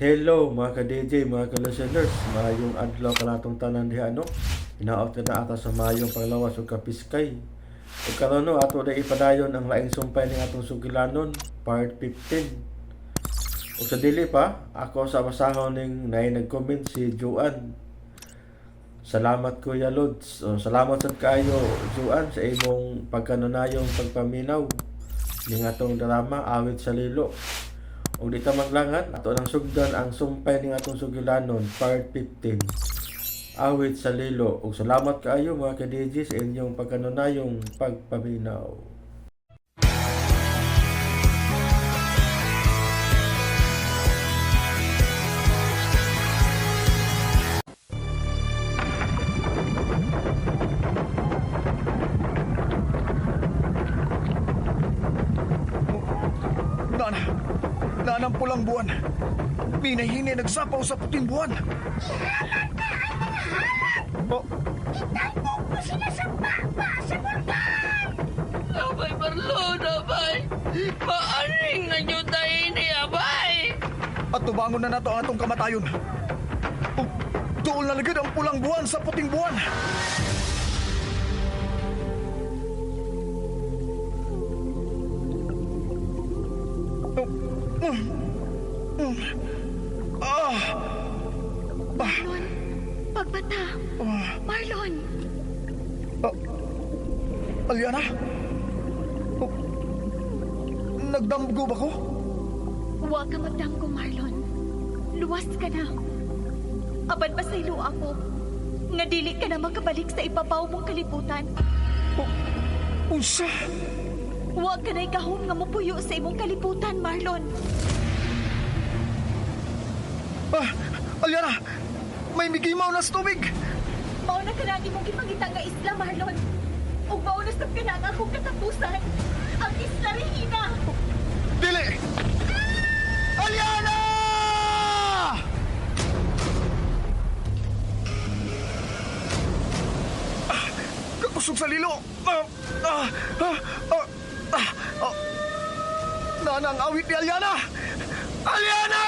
Hello mga ka-DJ, mga ka-listeners, maayong adlaw kanatong tanan diha, no. Hinaot ka na ata sa maayong panglawas ug kapiskay. Ug karon, no, ato na ipadayon ang laing sumpay ning atong sugilanon, part 15. Ug sa dili pa, ako sa basahon ning naay nag-comment si Joanne. "Salamat, Kuya Lods." O, salamat sad kaayo, Joanne, sa imong pagkanunayong pagpaminaw ning atong drama Awit sa Lilo. Ug di ta maglangan, ato nang sugdan ang sumpay ning atong sugilanon, part 15. Awit sa Lilo. Ug salamat kaayo, mga ka-DJ, sa inyong pagkanunayong pagpaminaw. Nana, nanang pulang buwan. Minahini nagsapaw sa puting buwan. Oh, Italbog mo sila sa baba sa bulkan! Abay, Marlon, abay! Maaring na nyo tayo ni abay! At tubangon na nato ang atong kamatayon. Oh, duol na ligid ang pulang buwan sa puting buwan. Oh, Ah, Marlon, pagbata! Marlon! Ah, Aliana? Oh, nagdamgo ba ko? Huwag ka magdamgo, Marlon. Luwas ka na. Apan pasaylo ako nga dili ka na makabalik sa ibabaw mong kalibutan. Oh, unsa? Huwag ka na ikahom nga mupuyo sa imong kalibutan, Marlon. Ah, Aliana! May migimaw na sa tubig! Mao na ka na imong gipangita nga isla, Marlon. Ug mao na sab ka na ang akong katapusan. Ang Isla Regina! Dili! Aliana! Ah, kakusog sa lilo! Ah, ah, ah, ah, ah, ah. Nana ang awit ni Aliana! Aliana!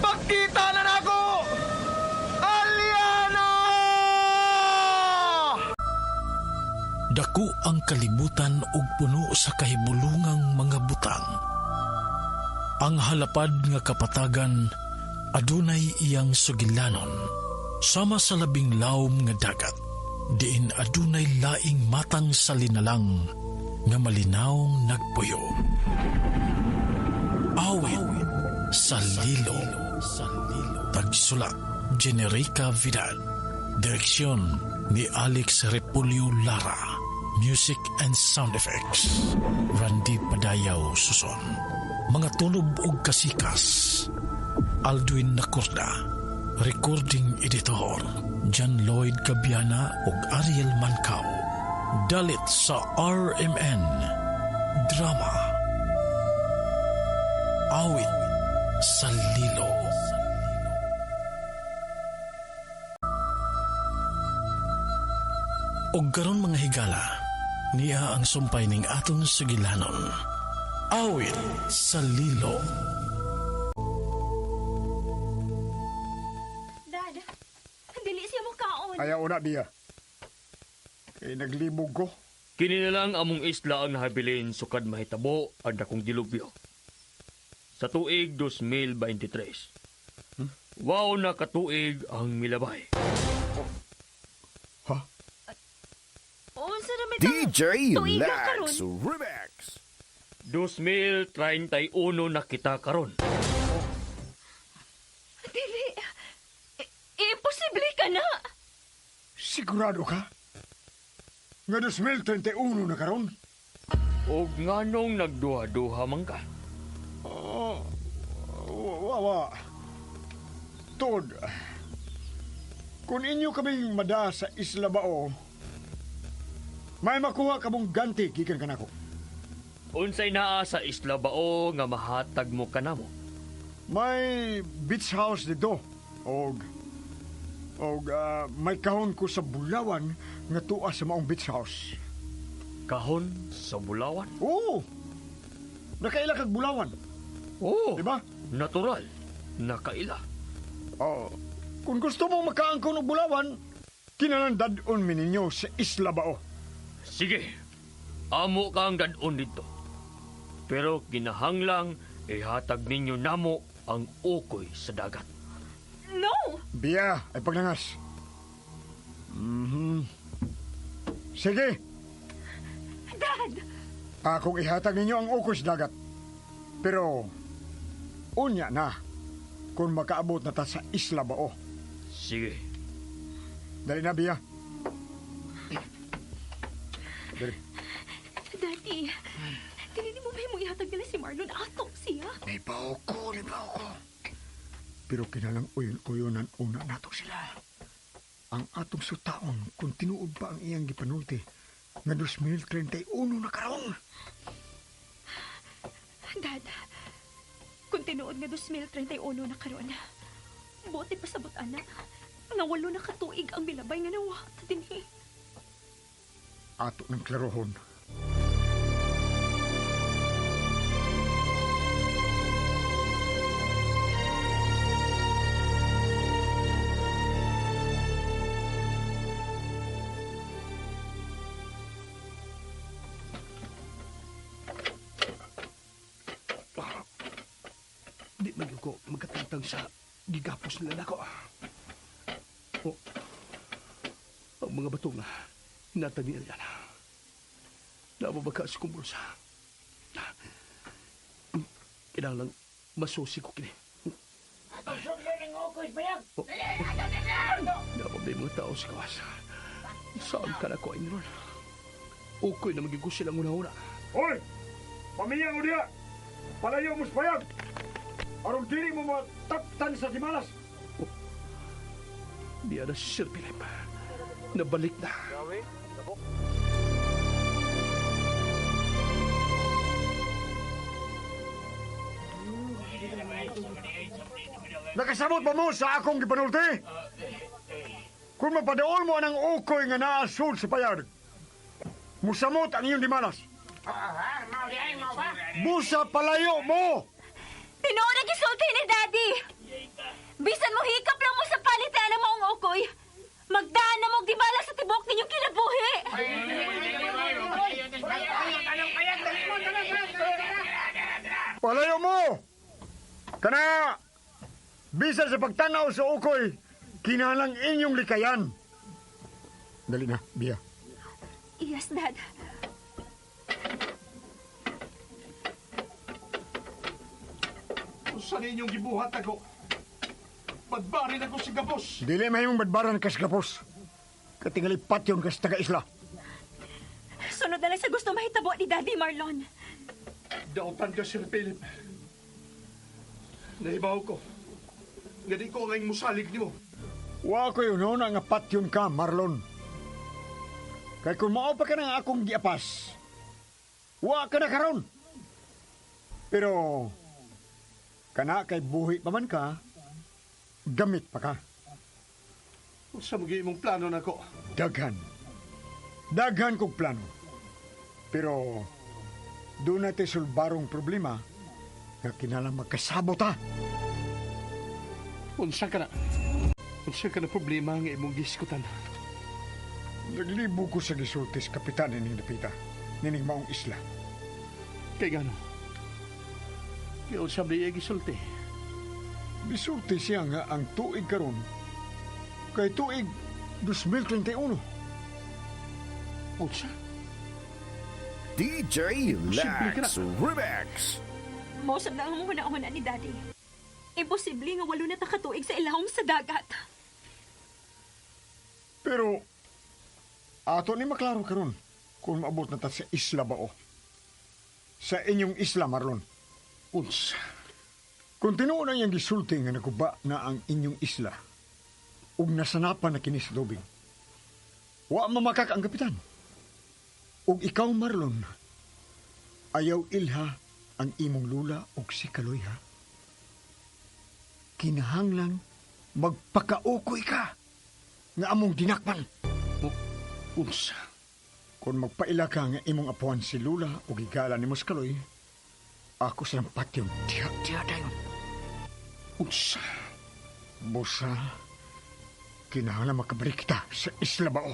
Pagkita na nako! Aliana! Dako ang kalibutan ug puno sa kahibulungang mga butang. Ang halapad nga kapatagan adunay iyang sugilanon sama sa labing lawom nga dagat, diin adunay laing matang sa linalang nga malinawng nagpuyo. Awit sa Lilo. Tagsulat, Generica Vidal. Direksyon ni Alex Repulio Lara. Music and sound effects, Randy Padayaw Suson. Mga tunob ug kasikas, Aldwin Nacorda. Recording editor, John Lloyd Cabiana ug Ariel Mancao. Dalit sa RMN Drama Awit sa Lilo. Og karon, mga higala, niya ang sumpay ning atong sugilanon. Awit sa Lilo. Dad, dili siya mo kaon. Ayaw na biya. Kay naglibog ko. Kini na lang among isla ang nahabilin sukad mahitabo ang dakong dilubyo sa tuig 2023. Wow na katuig ang milabay. Ha? Unsa na may DJ tuiga karon? Lex Remix. 2031 na kita karon. Dili. Imposible ka na. Sigurado ka? Nga 2031 na karon? Og nganong nagduha-duha man ka? Oh, wawa. Tod, kung inyo kaming mada sa Isla Bao, may makuha kamong ganti gikan kanako. Unsay naa sa Isla Bao nga mahatag mo kanamo? May beach house dito. Og may kahon ko sa bulawan nga tuwa sa maong beach house. Kahon sa bulawan? Oo. Nakaila kag bulawan, Oo. di ba? Natural. Nakaila. Oh, kung gusto mo makaangkon og bulawan, kinahanglan dad-on mi ninyo sa Isla Bao. Sige, amo ka ang dad-on dito. Pero kinahanglang ihatag ninyo namo ang ukoy sa dagat. No! Biya, ay pagnangas. Sige. Dad! Akong ihatag ninyo ang ukoy sa dagat. Pero, unya na, kung makaabot na ta sa Isla Bao. Sige. Dali na, Bia. Dali. Daddy, dili mo ba yung ihatag nila si Marlon? Ato siya. Nibaw ko. Pero kinalang uyon-uyonan una nato sila. Ang atong sutaon, kung tinuod ba ang iyang gipanulti, nga 2031 na karon. Dad, kung tinuod nga 2031 na karon, buti pa sabot ana, nga 8 na katuig ang milabay nga nawata dinhi. Ato ng klarohon. Di man ko magkatantang sa gigapos nila nako. O, ang mga bato nga, hinatag ni Eliana. Nababagka sa kong bulsa. Kailangan masusi ko kini. Nababay mga tao sa kawas. Saan ka na ko ay niron? Ukoy na magiging silang una-una. Hoy! Pamilya mo diya! Palayo mo sa payag! Arong dili mo mataptan sa Dimalas! Oh, diya na si Sir Philip. Nabalik na. Nakasabot ba mo sa akong gipanulti? Kung mapadaol mo ang ukoy nga naasud sa payag, musamot ang iyong Dimalas. Busa palayo mo! Tinuod ang gisulti ni Daddy! Bisan mo hikap lang mo sa palitan ang maong ukoy, magdaan na mong dimala sa tibok ninyong kinabuhi! Palayo mo! Kana, bisan sa pagtanaw sa ukoy, kinahanglang inyong likayan. Dali na, Bia. Yes, Dad. Kung saan inyong gibuhat ako, badbarin ako sa gapos. Dili mahimong badbaran kas gapos. Katingali patyon kas taga-isla. Sunod na lang sa gusto mahitabo ni Daddy Marlon. Dautan ka, Sir Philip. Nahibaw ko. Nga di ko ang musalig nimo. Wa ko yun na nga patyon ka, Marlon. Kay kung mao pa ka ng akong giapas, wa ka na karon. Pero, kana kay buhi pa man ka, gamit pa ka. Unsa man gyud imong plano nako? Daghan. Daghan kog plano. Pero, doon natin sulbarong problema nga kinahanglan magkasabot ha. Unsa ka na? Unsa ka na problema nga imong giskutan? Naglibo ko sa gisultis kapitan nining dapita, nining maong isla. Kay gano? Kay unsa man iya gisulti? Gisulti siya nga ang tuig karon kay tuig 2031. Unsa? DJ Simple ka Lex Remix. Mosab na ang huna-huna ni Daddy. Imposible nga 8 na ta katuig sa ilawom sa dagat. Pero ato ni maklaro karon kung maabot na ta sa Isla Bao. Sa inyong isla, Marlon. Unsa? Kung tinuod ang iyang gisulti nga naguba na ang inyong isla, ug nasanapan na kini sa tubig, wa mamakak ang kapitan. Ug ikaw, Marlon, ayaw ilha ang imong lula ug si Kaloy, ha? Kinahanglan magpakaukoy ka nga among dinakpan. Unsa? Kung magpaila ka nga imong apuan si Lula ug higala ni Kaloy, ako sa patyon. Diha, diha dayon. Unsa? Busa, kinahanglan makabalik kita sa Isla Bao.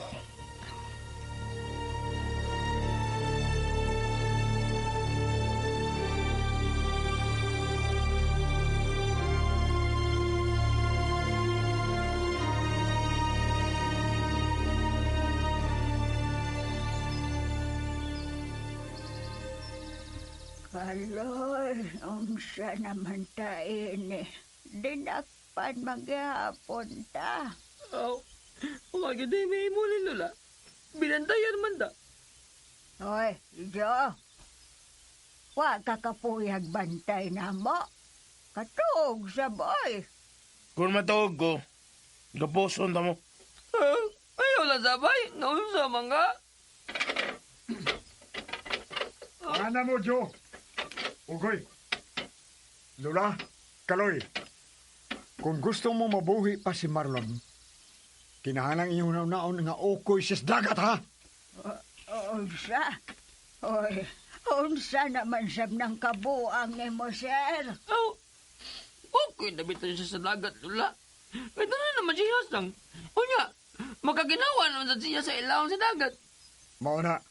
Kaloy, unsa naman ta ini. Dinakpan maghapon ta. Aw, wag yun may mo ni Lola. Binantayan man da. Hoy, Jo. Wa ka kapuyag bantay na mo. Katuog sa boy. Kung matuog ko, gapuson ta mo. Ayaw lang sabay. Naunsa man ka. Ana mo, Joe. Ugoy. Lola, Kaloy. Kung gusto mo mabuhi pa si Marlon, kinahanglan iyong naon nga okoy sa dagat, ha? Unsa? Hoy, unsa naman sab ng kabuang nimo, sir? Aw, okay na bitan siya sa dagat, Lola. Ito na naman siya lang. Unya, makaginawa naman sa siya sa ilawang sa dagat. Mao na,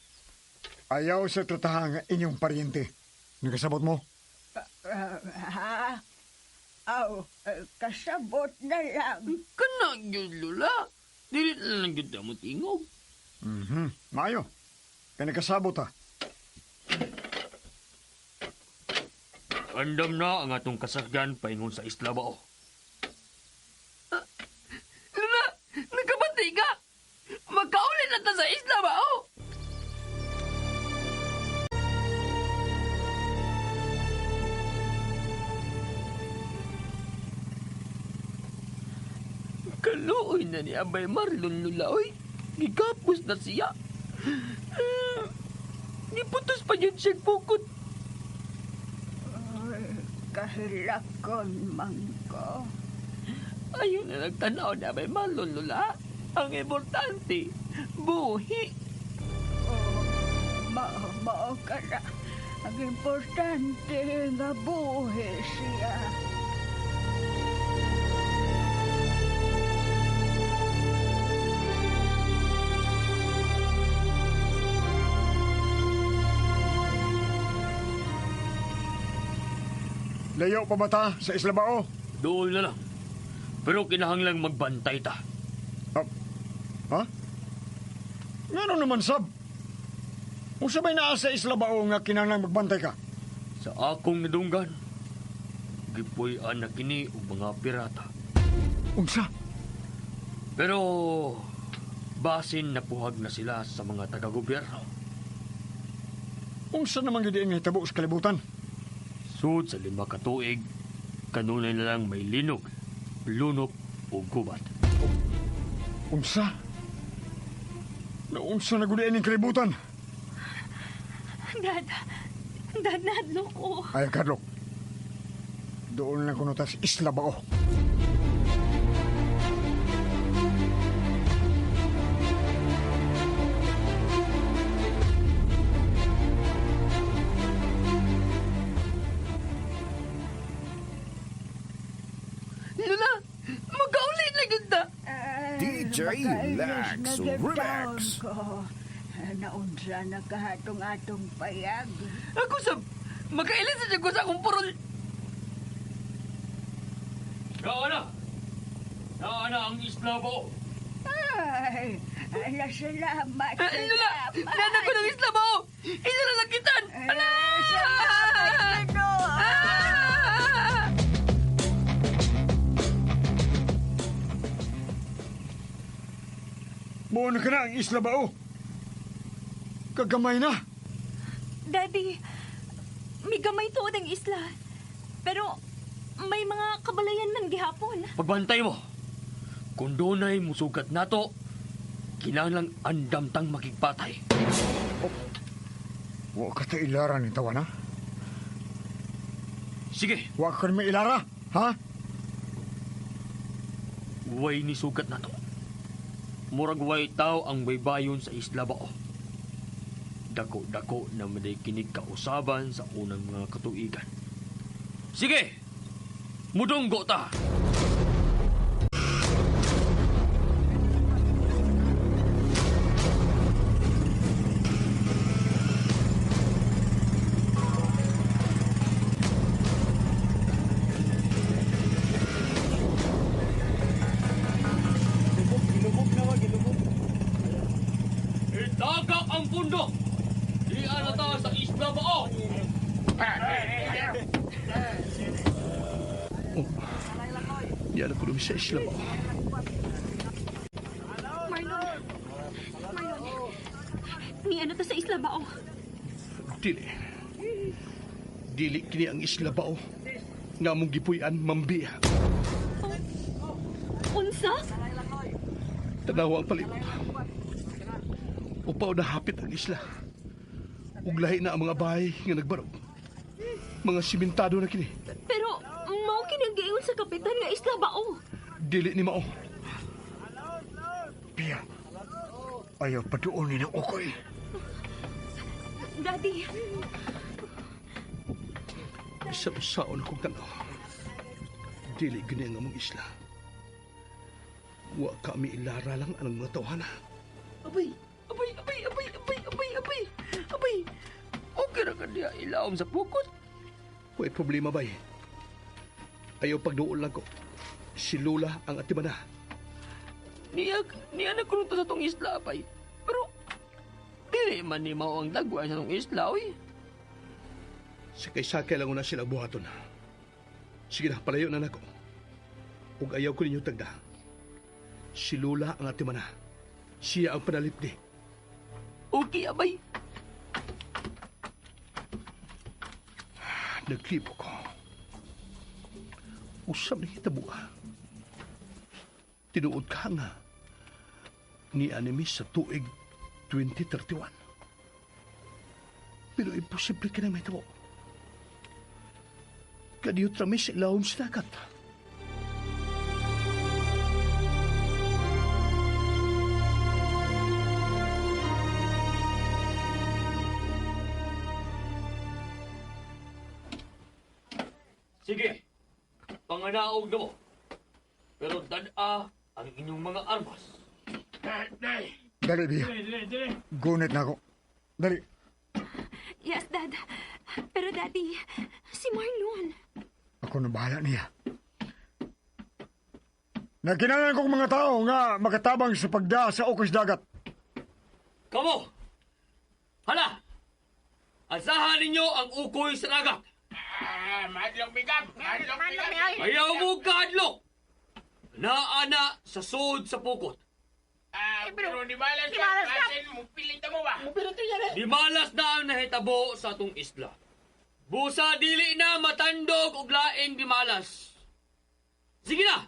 ayaw sa tratahan nga inyong paryente. Nakasabot mo? Ha? Aw, kasabot na lang. Kana yun, Lola. Dili na lang yun mo tingog. Maayo. Kaya nakasabot, ha? Andam na ang atong kasakyan paingon sa Isla Bao. Lola, nagkabati ka! Magkaulin na ta sa Isla Bao! Kaluoy na ni Abay Marlon, Lola, oy. Gigapos na siya. Giputos pa yun siyang bukod. Kahilakon man ko. Ayaw na nagtanaw ni Abay Marlon, Lola. Ang importante, buhi. Oh, mao ka na. Ang importante nga buhi siya. Layo pa ba ta sa Isla Bao? Doon na lang. Pero kinahanglang magbantay ta. Ha? Ngano naman, sab? Unsa may naa sa Isla Bao nga kinahanglang magbantay ka? Sa akong nadunggan, gipuy-an na kini og mga pirata. Unsa? Pero basin napuhag na sila sa mga taga-gobyerno. Unsa naman gyud ang hitabo sa kalibutan? Sud sa 5 ka tuig, kanunay na lang may linog, lunok o gubat. Unsa? Naunsa na gud ang kalibutan? Dad, Dad, nahadlok ko. Ay, Carlo. Doon lang kuno ta sa Isla Bao. Lola, magkauli na gud ta. DJ Lax Remix. Ko. Naunsa na kahatong atong payag. Ako sab, magkailan sa ko sa akong purol. Naa na. Naa na ang Isla Bao. Ay, ala, salamat, Lola, salamat. nana ko ng Isla Bao. Isa na lang kitan. Ala! Salamat, Lolo. Ah! Buo na ka na ang Isla Bao. Kagamay na. Daddy, may gamay tuod ang isla. Pero may mga kabalayan man gihapon. Pagbantay mo. Kung dunay musugat nato, kinahanglang andam tang makigpatay. Oh, wa ka ta ilara ni tawana? Sige. Wa ka may ilara, ha? Way ni sugat nato. Murag way tao ang baybayon sa Isla Bao. Dako-dako na maday kinig kausaban sa unang mga katuigan. Sige! Mudunggo ta. Itagak ang pundo. Di na ta sa Isla Bao. Oh, Yan ako sa Isla Bao. Marlon! Marlon! Ni ano to sa Isla Bao? Dili. Dili kini ang Isla Bao. Nga mong gipuy-an, mambiya. Unsa? Tanawa ang palibot. Upaw na hapit ang isla. Ug lahi na ang mga bahay nga nagbarog. Mga simentado na kini. Pero mao kini ang giingon sa kapitan nga Isla Bao. Dili ni mao. Pia, ayaw paduon ni ng ukoy. Daddy, Isa usaon akong tanaw. Dili gini ang among isla. Wa kami ilara lang ang mga tawhana. Abay, abay, abay, abay, abay, abay, abay, abay. Okay ra ka diya ilawom sa pukot. Way problema bay. Ayaw pagduol lang ko. Si Lola ang atimana. Niya, niya nagkrunto sa tong isla, abay. Pero, dili man ni mao ang dagway sa tong isla, oy. Sakay-sakay lang una sila buhaton. Sige na, palayo na nako. Ug ayaw ko ninyo tagda. Si Lola ang atimana. Siya ang panalipdi. Okay, abay. Naglibo ko. Usap na kita buha. Tinuod ka nga ni anime sa tuig 2031. Pero imposible ka na may tabo. Kadiyot rami sa ilawom sa dagat. Sige, panganaog na mo. Pero dad-a ang inyong mga armas. Dali, Bia. Gunit na ako. Dali. Yes, Dad. Pero Daddy, si Marlon. Ako na bahala niya. Nagkinalan kong mga tao nga makatabang sa pagda sa ukos dagat. Kamo! Hala! Asahan ninyo ang ukoy sa dagat. Madlong bigap! Madlong bigap! Ayaw mo kadlok! Naana sa sud sa pukot. Pero di malas ka! Asin, mupilit mo ba? Di malas na ang nahitabo sa atong isla. Busa dili na matandog og laing di malas. Sige na!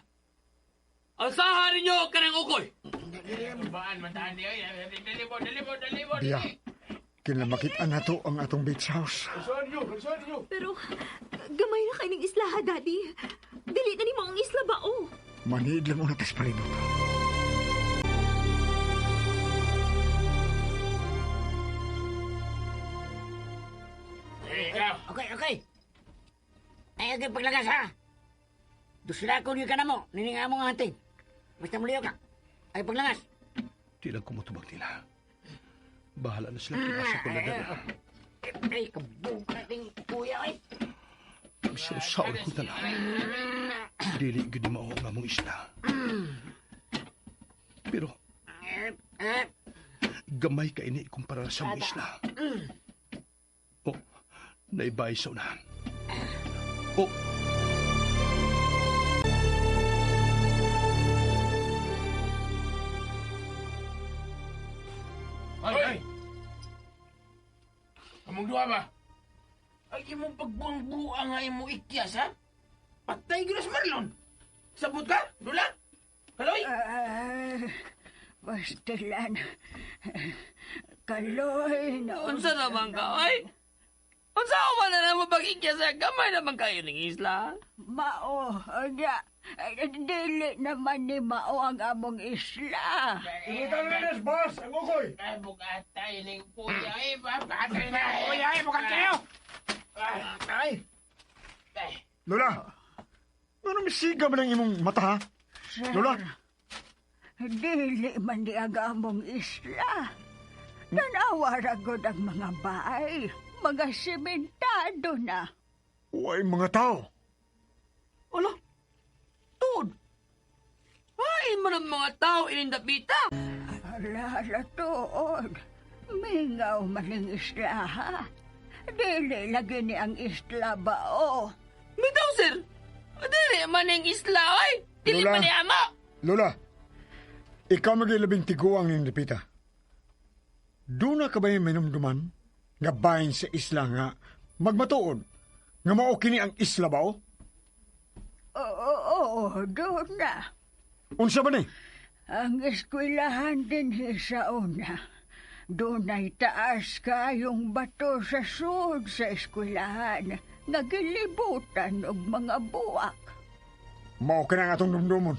Alsahan ninyo kanang ukoy! Baan, mataan niyo. Dali mo, dali mo, dali mo. Bia, kinamakit-an na to ang atong beach house. Pero gamay na kayo ng isla, ha, Daddy. Dili na nimo ang Isla Bao. Maniid lang una tas palibot. Okay, okay. Ay, okay, paglagas ha. Dusla ko niyo ka na mo. Nininga mo nga hunting. Basta muliyo ka. Ay, paglangas. Di lang kumutubag nila. Bahala na sila kung asa ko na dala. Ay, kabuka ting kuya ay. Isa-usaon ko tanaw. Dili gud ni mao ang among isla. Pero gamay ka ini kumpara sa among isla. Oh, naibay sa unahan. Oh, Hoy! Among duha ba? Ay, imong pagbuang-buang nga imong ikyas, ha? Patay gyud si Marlon. Sabot ka? Dula? Kaloy? Pastilan. Kaloy na. Unsa naman ka, ay? Unsa man na naman pag-ikyas sa gamay naman kayo ng isla? Mao, anya. Dili naman ni Mao ang among isla. Ibutan na boss! Ang ukoy! Ay, bugatay ning kuya, eh. Bugatay na, kuya, eh. Bugatay kayo! Ay! Lola! Ano misiga man ang imong mata, ha? Sir, Lola? Dili man di ang among isla. Tanawa ra gud ang mga bahay. Mga simentado na. Uy, mga tao. Ala, tuod. Ay, man ang mga tao ining dapita. Ala, ala, tuod. Mingaw man ang isla, ha? Dili lagi ni ang isla bao. Bitaw, sir. Dili man ang isla, ay. Dili Lola. man ni ama. Lola, ikaw magilabing tiguang ng dapita. Doon na ka ba yung minumduman nga bahin sa isla nga magmatuod nga mao kini ang isla ba o? Oo, oo, doon na. Unsa ba ni? Ang eskwelahan din sa una. Doon ay taas kayong bato sa sud sa eskwelahan nga gilibutan og mga buwak. Mao kini ang atong dumdumon.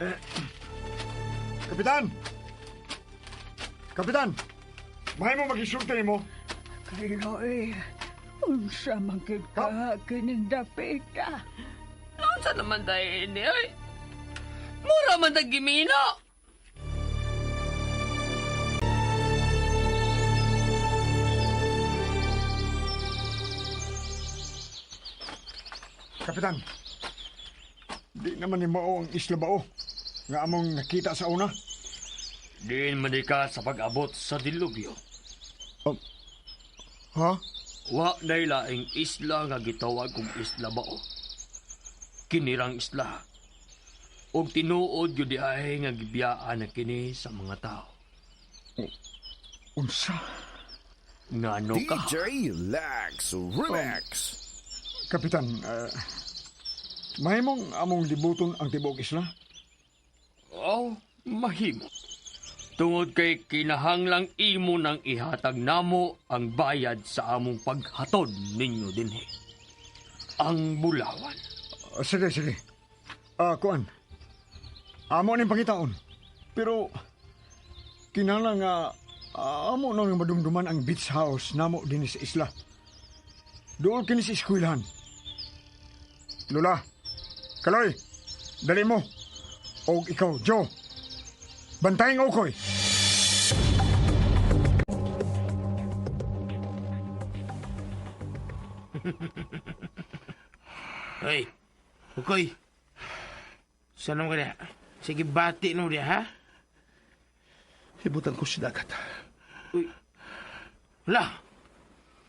Eh, Kapitan! Kapitan! Mahimo magisulti nimo. Kaloy, unsa man gid ka kining dapita. Unsa naman tayo ini, ay? Mura man tag gimino. Kapitan, di naman ni mao ang isla bao nga among nakita sa una. Diin man di ka sa pag-abot sa dilubyo. Ha? Wa nay laing isla nga gitawag kong isla bao. Kinirang isla. Og tinuod gyud di ay nga gibiyaan na kini sa mga tao. Unsa? Ngano ka? DJ Lex Remix. Kapitan, mahimong among libuton ang tibuok isla? Oh, mahimo. Tungod kay kinahanglang imo nang ihatag namo ang bayad sa among paghatod ninyo dinhi. Ang bulawan. Sige, sige. Kuan. Amo ning pangitaon. Pero kinahanglan nga amo nang madumduman ang beach house namo dinhi sa isla. Dool kini sa eskwelahan. Lola, Kaloy, dali mo. Og ikaw, Joe. Bantayan ang ukoy. Hoy, Ukoy. Saan mo ka niya? Sige, bati no diya, ha? Ibutan ko si dagat. Uy. Wala.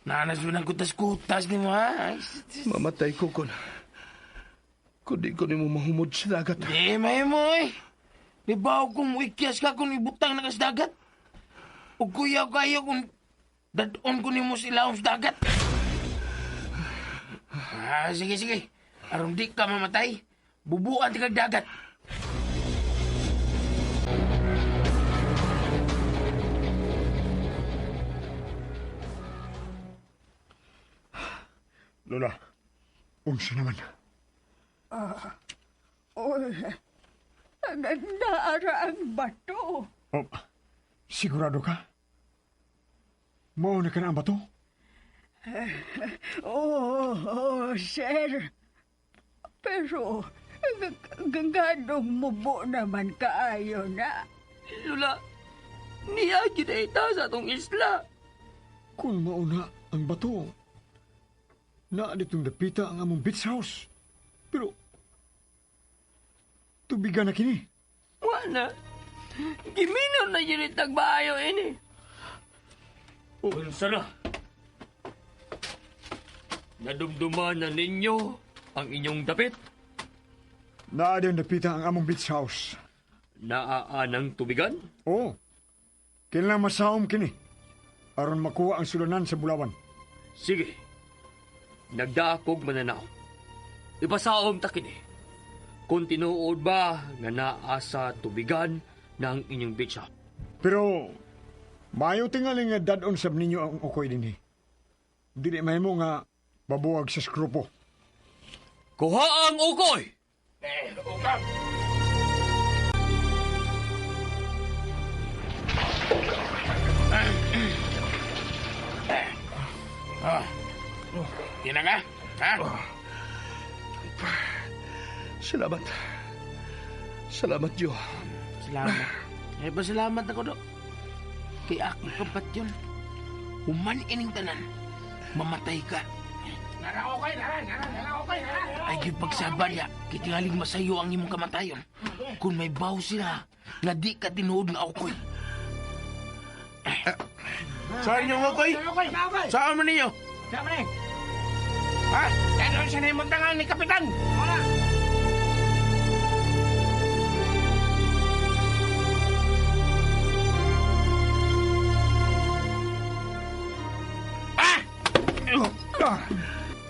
Nanas mo ng kutas-kutas ni mo, ha? Ay, Mamatay ko kon. Kung di ko nimo mahumod sa dagat. Di, may mo, eh. Di ba kung ikyas ka kung ibutang na ka sa dagat? O kuya kayo kung dadon ko nimo sila sa dagat. Ah, sige, sige. Aron di ka mamatay, bubuan ti kag dagat. Lola, unsa naman? Uy, naara ang bato. Oh, sigurado ka? Mao na ka na ang bato? Oo, oh, sir. Pero, gangadong mubo naman kaayo na. Lula, niya gyud ay ta sa atong isla. Kung mauna ang bato, naa ditong dapita ang among beach house. Pero, tubigan na kini. Wa na. Giminaw na yun tagbayo ini. Unsa na? Nadumduman na ninyo ang inyong dapit? Naa din dapita ang among beach house. Naaanang tubigan? Oo. Kailangan masahom kini. Aron makuha ang sulanan sa Bulawan. Sige. Nagdaakog mananaw. Ipasaom ta kini. Kung tinuod ba nga naa sa tubigan ng inyong beach house. Pero, mayo tingali nga dadon sab ninyo ang ukoy dinhi. Dili mahimo nga babuwag sa skrupo. Kuha ang ukoy! Eh, ukap! Ah. Yan na nga, ha? Salamat. Salamat, Joe. Salamat. Eh, pasalamat ako, Dok. Kay ako kapat yun. Human ining tanan. Mamatay ka. Ay, gipagsaba niya. Kitingaling masayo ang imong kamatayon. Kung may baw sila, nga di ka tinuod nga okoy. Saan yung okoy? Saan mo ninyo? Saan mo ni? Ha? Ano siya na yung tangan ni Kapitan? Wala.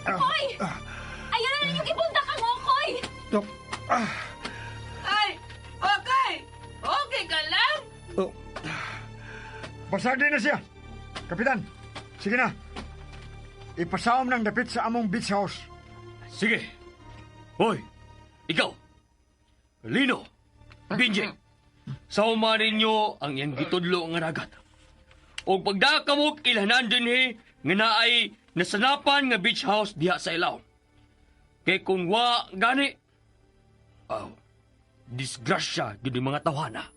Hoy! Ayaw na ninyong ibundak ang okoy! Ay! Okay! Okay ka lang? Basag din na siya. Kapitan, sige na. Ipasaom ng dapit sa among beach house. Sige. Hoy, ikaw. Lino, Binjing. Sauma ninyo ang iyang gitudlo nga dagat. Og pagdakamok ilhanan dinhi nga naay nasanapan nga beach house diha sa ilaw. Kay kung wa gani, aw, disgrasya gid mga tawhana.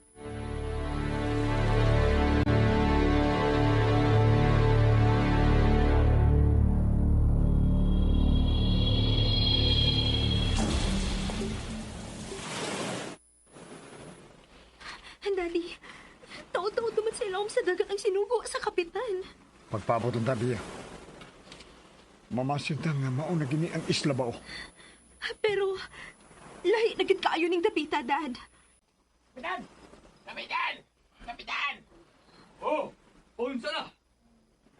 Daddy, taon-taon duman sa ilawom sa dagat ang sinugo sa kapitan. Pagpaabot ang tabi. Mamasinta nga mauna gini ang isla bao. Pero, lahi na gid kaayo ning dapita, Dad. Kapitan! Kapitan! Kapitan! Oh, unsa na?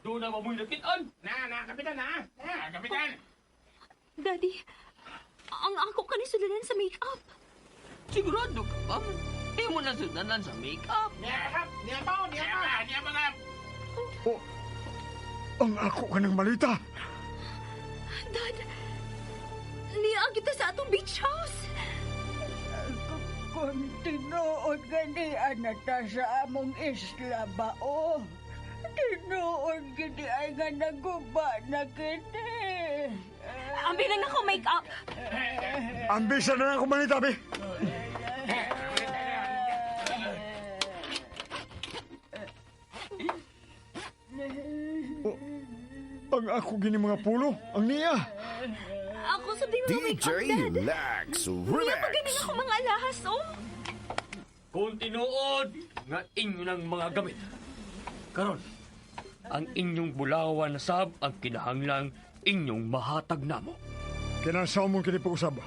Doon na mamoy nakitaan. Na, na, kapitan, na! Na, kapitan! Daddy, ang ako ka ni sulanan sa make-up. Sigurado ka ba? Di mo na sudanan sa make-up. Niya, niya pa, niya pa, niya pa, Oh, ang ako ka ng malita. Dad, niya kita sa atong beach house. Kung tinuod gani anata sa among isla ba o? Tinuod gani ay nga naguba na kini. Ambi lang ako make-up. Ambisa na lang ako malita, be. Oh, ang ako gini mga pulo, ang niya. Ako sa di mga make-up, DJ Dad. Lax Niya pa Remix. ganing ako mga alahas, oh. Kung tinuod nga inyo ng mga gamit. Karon, ang inyong bulawan na sab ang kinahanglang inyong mahatag namo. Kinasaw mong kini pag-usab.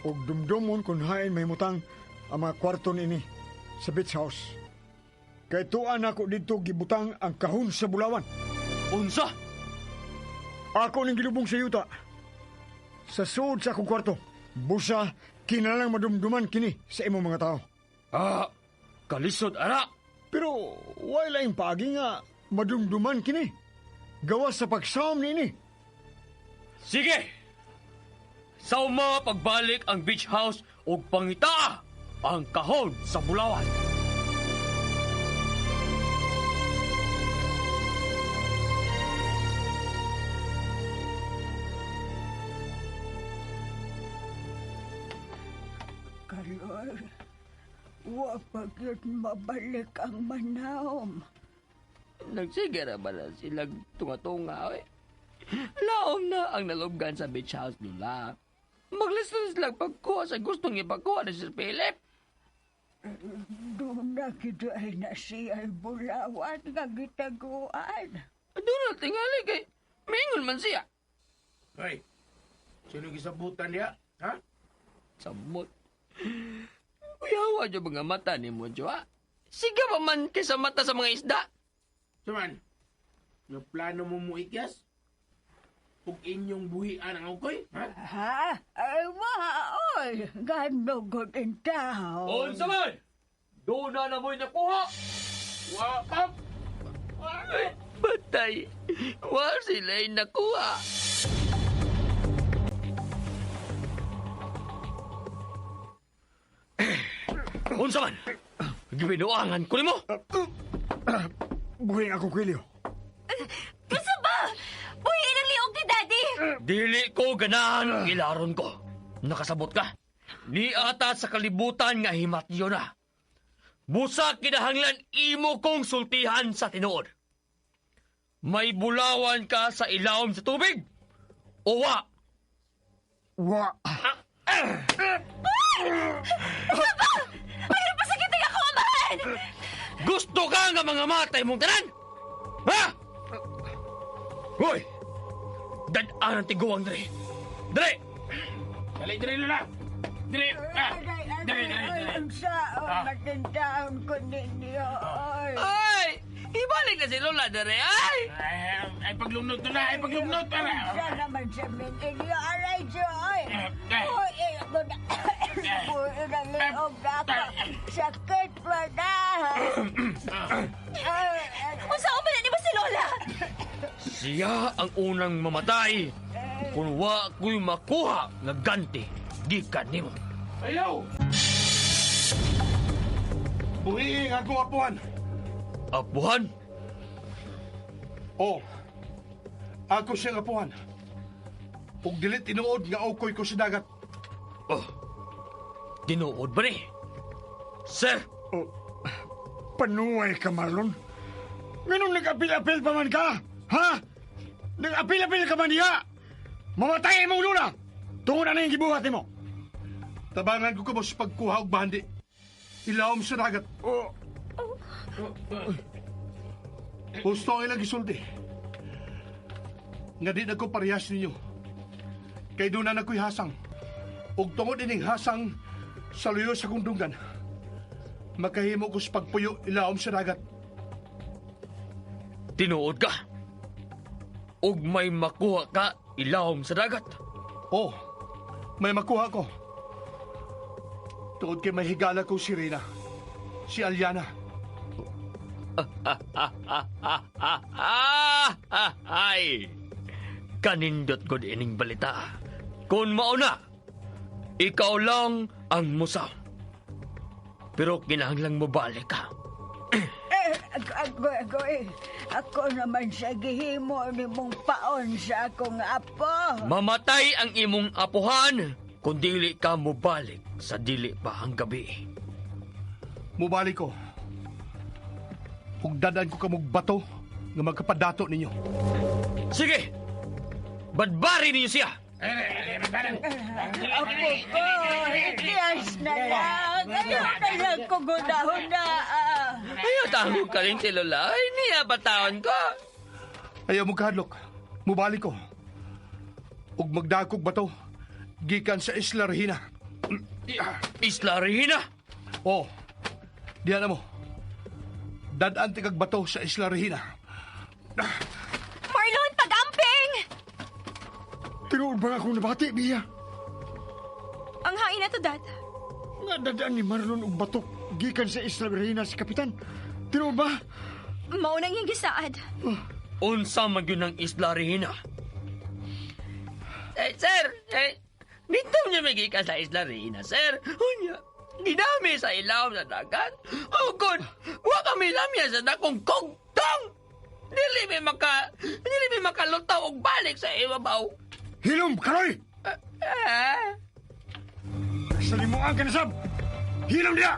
Og dumdumon kung hain mahimutang ang mga kwarto niini sa beach house. Kay tuan ako dito gibutang ang kahon sa bulawan. Unsa? Ako ning gilubong sa yuta. Sa suod sa akong kwarto. Busa, kinalang madumduman kini sa imong mga tao. Ah, kalisod ara. Pero wala laing paagi nga madumduman kini. Gawas sa pagsawom niini. Sige. Sa uma pagbalik ang beach house ug pangita ang kahon sa bulawan. Kalor, wa pa gyud mabalik ang manawm. Nagsige ra ba na silang tunga-tunga, eh? Laom na ang nalubgan sa beach house nila. Maglisod silang pagkuha sa gustong ipakuha ni Sir Philip. Doon na gid ay na siya bulawan nga gitaguan. Doon na tingali kay mingon man siya. Hoy, sino gisabutan niya? Ha? Samot. Uyawa dyan mga mata ni mo, Joa. Siga pa man kaysa mata sa mga isda. Suman, nga plano mo mo ikyas? Ug inyong buhian ang ukoy? Ha? Ha? Ay, wa, oy. Gano gud in tao. Unsa man! Doon na na mo'y nakuha! Wa pa! Ay, patay! Wa sila'y nakuha! Unsa man? Gibinuangan ko nimo! Buhing akong kwilyo. Gusto ba? Buhi ng liog ni Daddy! Dili ko ganahan ang ilaron ko. Nakasabot ka? Niata sa kalibutan nga himatyo na. Busa kinahanglan imo kong sultihan sa tinuod. May bulawan ka sa ilawom sa tubig? O wa? Wa. Papa! Ay, pasakitin ako, amahan! Gusto ka nga mga matay mong tanan? Ha? Hoy! Dadaan ang tiguang dre. Dre! Dali, dali, Lola! Dali! Ah! Dali, dali, dali! Unsa matintaon ko ninyo. Oy. Ay! Ibalik na si Lola dre, ay! Ay, paglumnot, Lola! Ay, paglumnot! Unsa naman sa inyo, aray, Joy. Uy, ako na. Uy, naliog na ako. Sakit pa na. Unsa man na nimo si Lola? Siya ang unang mamatay kung wa ko'y makuha nga ganti gikan nimo. Ayaw! Buhiing akong apuhan. Apuhan? Oo. Ako siyang apuhan. Ug dili tinuod nga okoy ko sa dagat. Oh. Tinuod ba ni? Sir! Oh, panuway ka, Marlon. Nganong nag-apil-apil pa man ka? Ha? Nag-apil-apil ka man diha? Mamatay imong lula! Tungod na yung gibuhat nimo. Tabangan ko kamo sa pagkuha og bandi. Ilawom sa dagat. Oh. Gusto ang ilang gisulti. Nga di na ko parehas ninyo. Kay doon na ako'y hasang. Ug tungod ining hasang sa luyo sa kundungan, makahimo ko sa pagpuyo ilawom sa dagat. Tinuod ka? Ug may makuha ka ilawom sa dagat? Oh, may makuha ko. Tungod kay may higala ko si Rina, si Aliana. Ay! Kanindot ko ining balita. Kung mauna, ikaw lang ang musaw. Pero kinahanglang mo balik ka. Ako naman sa gihimo ni mong paon sa akong apo. Mamatay ang imong apuhan kung dili ka mobalik sa dili pa ang gabi. Mubalik ko. Ug dadaan ko kamog bato nga magkapadato ninyo. Sige! Badbari ninyo siya! Apo ko, itiyas na lang. Ayaw na lang ko gunahon na. Ayaw tawag ka rin si Lola. Ay, niya bataon ko. Ayaw mo kahadlok. Mubalik ko. Ug magdakog bato gikan sa Isla Regina. Isla Regina? Oo. Diyan na mo. Dadaan tikag bato sa Isla Regina. Marlon, pag-amping! Tinuod ba akong nabati, Bia? Ang hain na to, Dad. Nga dadaan ni Marlon og bato gikan sa Isla Regina si Kapitan. Tinuod ba? Maunang yung gisaad. Unsa man yun ang Isla Regina? Eh, sir, dito niya magikan sa Isla Regina, sir. Unya, dinami sa ilawom sa dagat. Ukon, wa kami lamya sa dakong kugtong. Dili mi makalutaw og balik sa ibabaw. Hilom, Kaloy! Salimuan ka na, Sab! Hilom niya!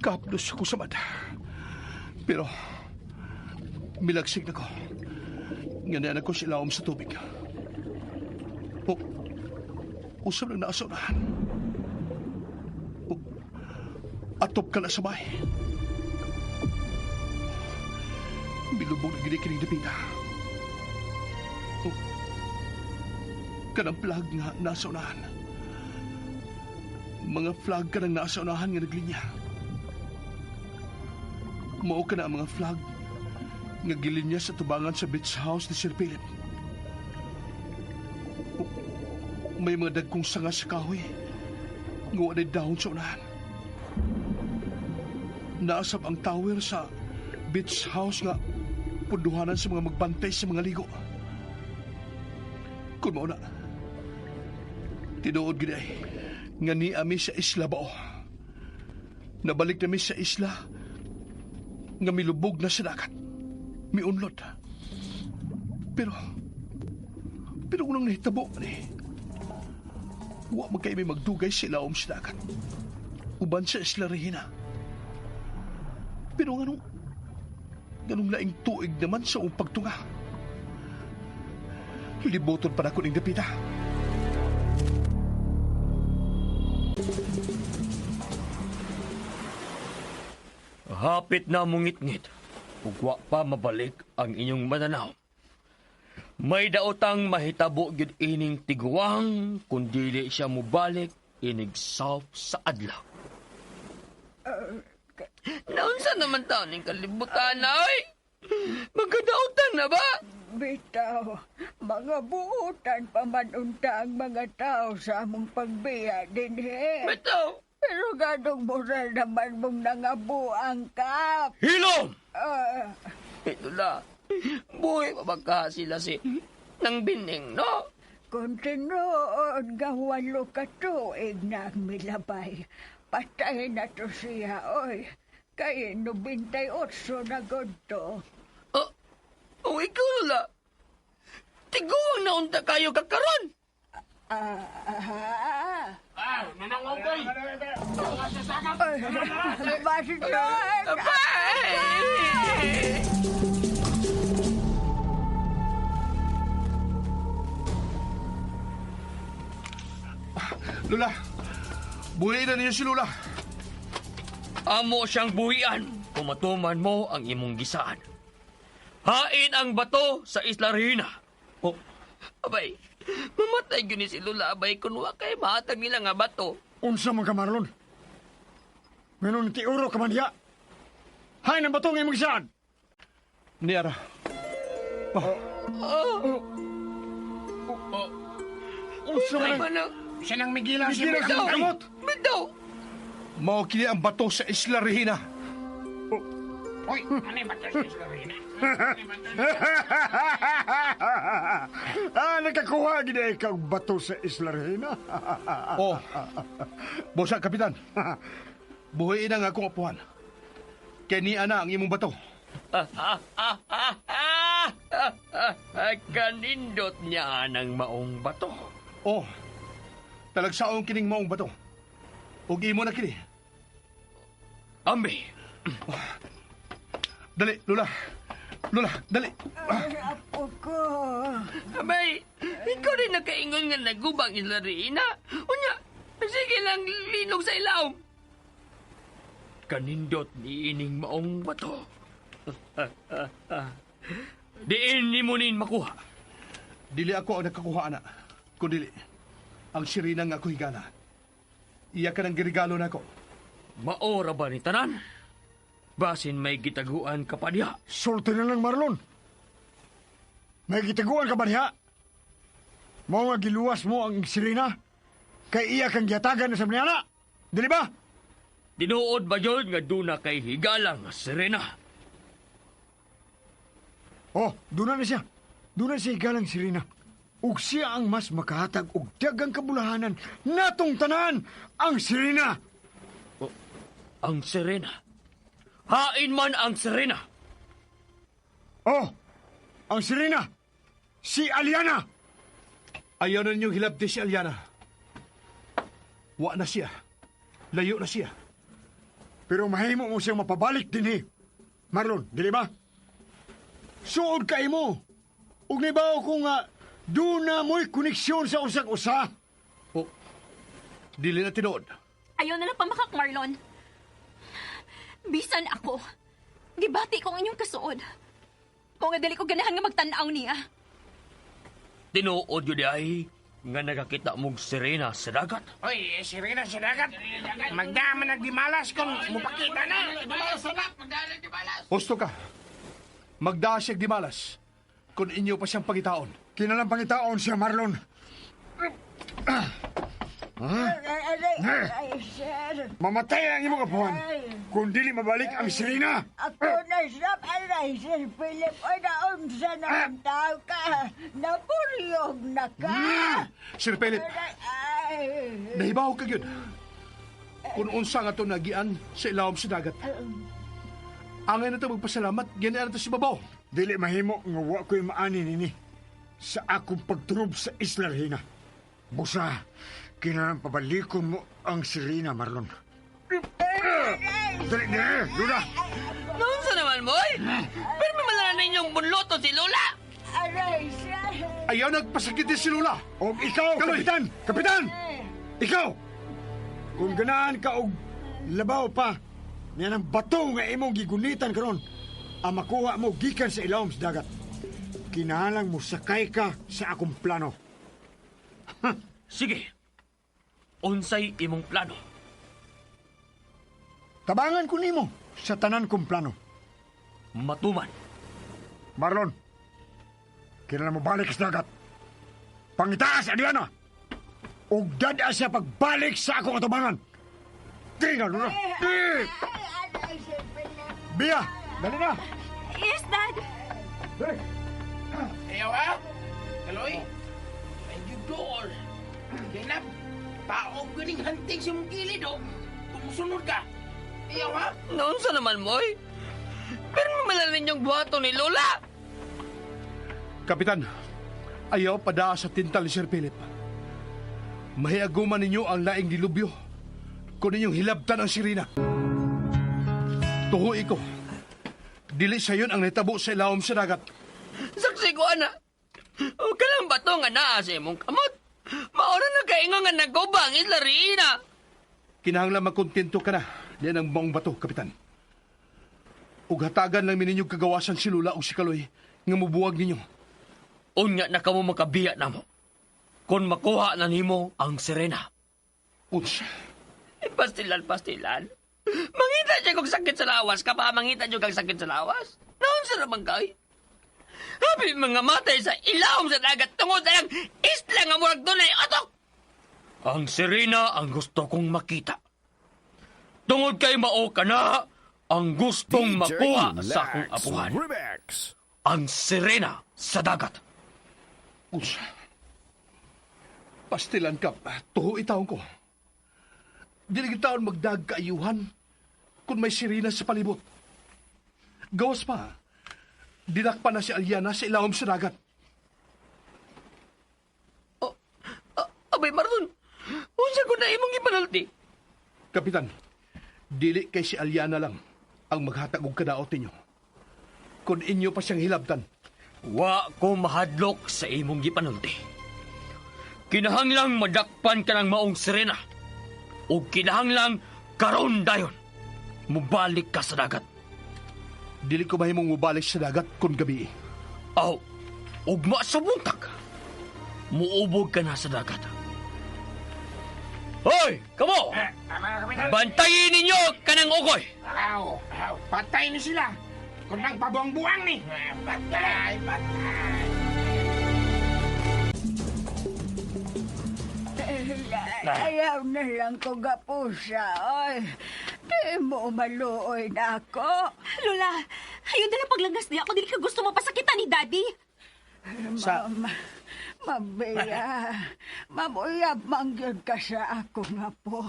Kaplos ako sa mata. Pero, milagsig na ko. Nga na ko sila sa tubig. O, usap lang naasurahan. O, atop ka na sa bahay. Bilubog na ginikinig dapita. O, kanang flag nga nasa unahan. Mga flag ka nang nasa unahan nga naglinya. Mao ka na ang mga flag nga gilinya sa tubangan sa beach house ni Sir Philip. O, may mga dagkong sanga sa kahoy nga walay dahon sa unahan. Naasab ang tower sa beach house nga punduhanan sa mga magbantay sa mga ligo. Kung mao na, tinuod gid ay nga ni ami sa isla bao. Nabalik nami sa isla nga milubog na sa dagat. Miunlod. Pero unang nahitabo ni, wa man kay may magdugay sa ilawom sa dagat. Uban sa Isla Regina. Pero ganong laing tuig naman sa uong pagtunga. Libuton pa na ko ning dapita. Hapit na mungitngit, ug wa pa mabalik ang inyong mananaw. May daotang mahitabo gyud ining tiguang kung dili siya mobalik inig south sa adlaw. Naunsa naman taon ning kalibutan ay? Magkadaotan na ba? Bitaw, mga buutan pa man unta ang mga tao sa among pagbiya dinhi. Bitaw! Pero ganong moral naman mong nangabuang kap. Hilom! Ito na. Buhay pa ba ka sila si nang bining, no? Kung tinuod nga 8 ka tuig na ang milabay, patay na to siya, oy. Kay 98 na gud to. Oh, ikaw la. Tiguang na unta kayo kakaron. Nanangogoy! Master! Abay! Lula! Buhiin na niyo si Lula! Amo siyang buhian kung matuman mo ang imong gisaan. Hain ang bato sa Isla Regina. Oh, abay, mamatay gyud ni si Lula, abay, kun wa kay mahatag nila nga bato. Unsa man ka, Marlon? Meron ti uro ka man diha. Hain ang bato nga imong gisaan. Niara. Unsa man ang... Siya nang migilang si Migilang si Kamot! Bitaw! Mao kini ang bato sa Isla Regina. Uy, ano yung bato sa Isla Regina? Nakakuha gid ay kag bato sa Isla Regina. Oh. Bosa, Kapitan. Buhiin ang akong apuhan. Kay niya na ang imong bato. Kanindot niya ng maong bato. Oh. Talagsaon kining maong bato. Ug imo na kini. Ambi. Dali, Lula. Lula, dali. Ay, apo ko. Abay, ikaw rin nakaingon nga nagubang Isla Regina. Unya, sige lang linog sa ilawom. Kanindot ni ining maong bato. Diin ni mo nin makuha. Dili ako ang nakakuha, ana. Kundili, ang sirina nga ako higala. Iya ka ng girigalo na ako. Maora ba ni tanan? Basin may gitaguan ka pa diha. Sulti na lang, Marlon. May gitaguan ka ba diha? Mao nga giluwas mo ang sirina? Kay iya kang gihatagan na sa mga Dili ba? Tinuod ba yun nga duna kay higalang sirena? Oh, duna na siya. Duna siya higalang sirena. Ug siya ang mas makahatag og daghang kabulahanan natong tanan, ang sirena. Oh, ang sirena. Hain man ang sirena. Oh, ang sirena. Si Aliana. Ayaw na ninyong hilabti si Aliana. Wa na siya. Layo na siya. Pero mahimo mo siyang mapabalik dinhi. Marlon, dili ba? Suod kay mo. Ug nibaw ko nga doon na mo'y koneksyon sa usag-usa. Oh, dili na tinuod. Ayaw na lang pamakak, Marlon. Bisan ako. Gibati ko ang inyong kasuod. Kung nga dili ko ganahan nga magtan-aw niya. Tinuod yun ay nga nakakita mong sirena sa dagat. Oy, sirena sa dagat. Magdama nagdimalas kung mupakita na. Husto ka. Magdaa siyang dimalas kung inyo pa siyang pangitaon. Kinalang pangitaon siya, Marlon. Ay, sir. Mamatay ang imong apuhan kung dili mabalik ang sirena. Ako na sab aray, Sir Philip. Ay, naunsa na ang tao ka. Napuryog na ka. Sir Philip, Ay, nahibaw ka yun. Kung unsa nga ito nagian sa ilawom sa dagat. Angay na ito magpasalamat, ganyan na ito si Babaw. Dili mahimo nga wa ko'y maani nini sa akong pagtunob sa Isla Regina. Busa, kinahanglan pabalikon mo ang sirena, Marlon. Dali, dali, Lula! Noon sa naman, boy? Pero may malala ninyong bunloto si Lola. Aray siya. Ayaw nagpasakit si Lula. Og ikaw, Kaloy! Kapitan! Kapitan! Ikaw! Kung ganahan ka og labaw pa, niyan ang bato nga imong gigunitan karon, ang makuha mo gikan sa ilawom sa dagat. Kinahanglan mo sakay ka sa akong plano. Sige. Unsay imong plano? Tabangan ko nimo sa tanan kong plano. Matuman. Marlon, kinahanglan mo balik sa dagat. Pangitaas, Adriana! Ug dad-a siya pagbalik sa akong atubangan. Di na, Lula! Di! Bia, dali na! Yes, Dad. Dali! Ayaw ha? Kaloy? Ay, dool. Kaya na, paog ganing hanting sa mong gilid, oh. Kung ka. Ayaw ha? Noon sa naman, boy? Pero may malala ninyong buhato ni Lola. Kapitan, ayaw padaa sa tintal ni Sir Philip. Mahiaguman ninyo ang laing dilubyo kung ninyong hilabtan ang sirena. Tuhoy ko. Dili sayon ang nitabo sa ilawom sa dagat. Saksi ko, ana. O ka lang bato nga naa sa imong kamot. Maura na kaingo nga nagkuba ang Isla Reina. Kinahanglan magkontento ka na. Yan ang maong bato, Kapitan. Ug hatagan lang mininyo kagawasan si Lula o si Kaloy nga mubuwag ninyo. Unya na kamo makabiya na mo. Kung makuha na nimo ang sirena. Unsa? Pastilan, pastilan. Mangita siya kong sakit sa lawas. Kapa mangita siya kong sakit sa lawas. Naon sa ramang kay? Habi mga matay sa ilawom sa dagat tungod sa lang isla nga murag dunay otok. Ang sirena ang gusto kong makita. Tungod kay mao ka na ang gustong DJ makuha sa akong Lax apuhan. Remix. Ang sirena sa dagat. Unsa? Pastilan ka, tuho itaon ko. Dili gid taon magdag kaayuhan kung may sirena sa palibot. Gawas pa, dinakpa na si Aliana sa ilawom sa dagat. Abay, Marlon, unsa ko na imong ipanulti? Kapitan, dili kay si Aliana lang ang maghatag og kadaot ninyo. Kung inyo pa siyang hilabtan. Wa ko mahadlok sa imong gipanulti. Kinahanglang madakpan ka ng maong sirena. O kinahanglang karon dayon. Mubalik ka sa dagat. Dili ko mahimong mubalik sa dagat kung gabi. Aw, ugma sa buntag. Muubog ka na sa dagat. Hoy, kamo! Bantayin ninyo kanang ukoy! Aw, aw, patay ni sila. Kung nagpabuang-buang ni. Patay, patay. Ayaw na lang ko gapusa, oy. Di mo maluoy na ako. Lola, ayaw na lang paglangas niya ako. Dili ka gusto mapasakitan ni Daddy. Sa... Ma'am Bea, ma'am uyab mangyod ka sa ako nga po.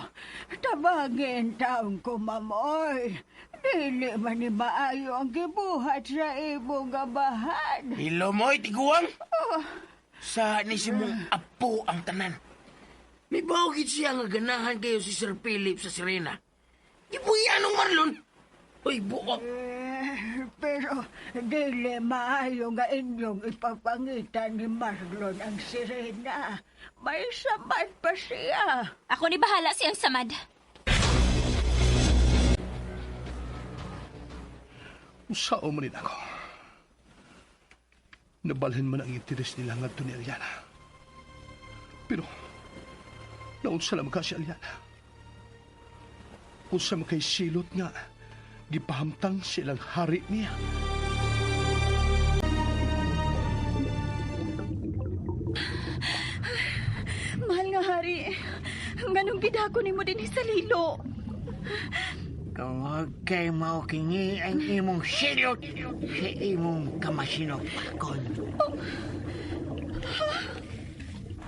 Tabangin taon ko, ma'am, oy. Dili man ni maayo ang gibuhat sa imong gabahan. Hilo mo, tiguang. Sa ni si mong apo ang tanan. May bawagit siya nga ganahan kayo si Sir Philip sa Serena. Gibuya nung Marlon. Uy, buok. Eh, pero dili maayo nga inyong ipapangita ni Marlon ang sirena. May samad pa siya. Ako ni bahala siyang samad. Usao man din ako. Nabalhin man ang interes nila ngadto ni Aliana. Pero, naunsa lang ka si Aliana. Unsa man kay silot nga, gipahamtang silang hari niya. Mahal nga hari, nganong gidako nimo dinhi sa lilo? Tungod kay maukingi ang imong silot sa imong kamasinopakon.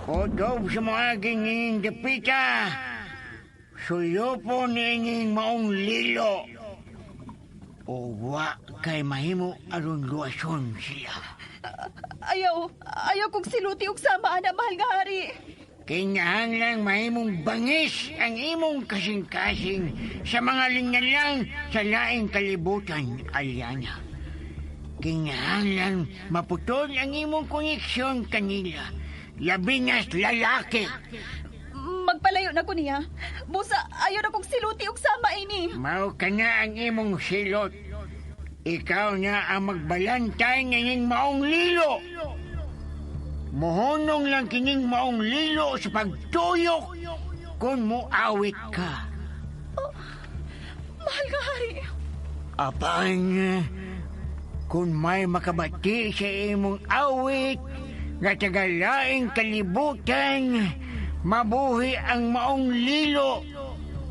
Kudob sa mga ginging dapita, suyupo niining maong lilo. O wa kay mahimo aron luwason sila. Ayaw, ayaw kong siluti og sama ana, mahal nga hari. Kinahanglang mahimong bangis ang imong kasing-kasing sa mga lingalang sa laing kalibutan, Aliana. Kinahanglang maputol ang imong koneksyon kanila. Labi na lalaki. Magpalayo na ko niya. Busa, ayaw na kong siluti og sama ini. Mao ka na ang imong silot. Ikaw na ang magbalantay ngayong maong lilo. Mohonong lang kining maong lilo sa pagtuyok kung moawit ka. Oh, mahal nga hari. Apan, kung may makabati sa imong awit nga tagalaing kalibutan, mabuhi ang maong lilo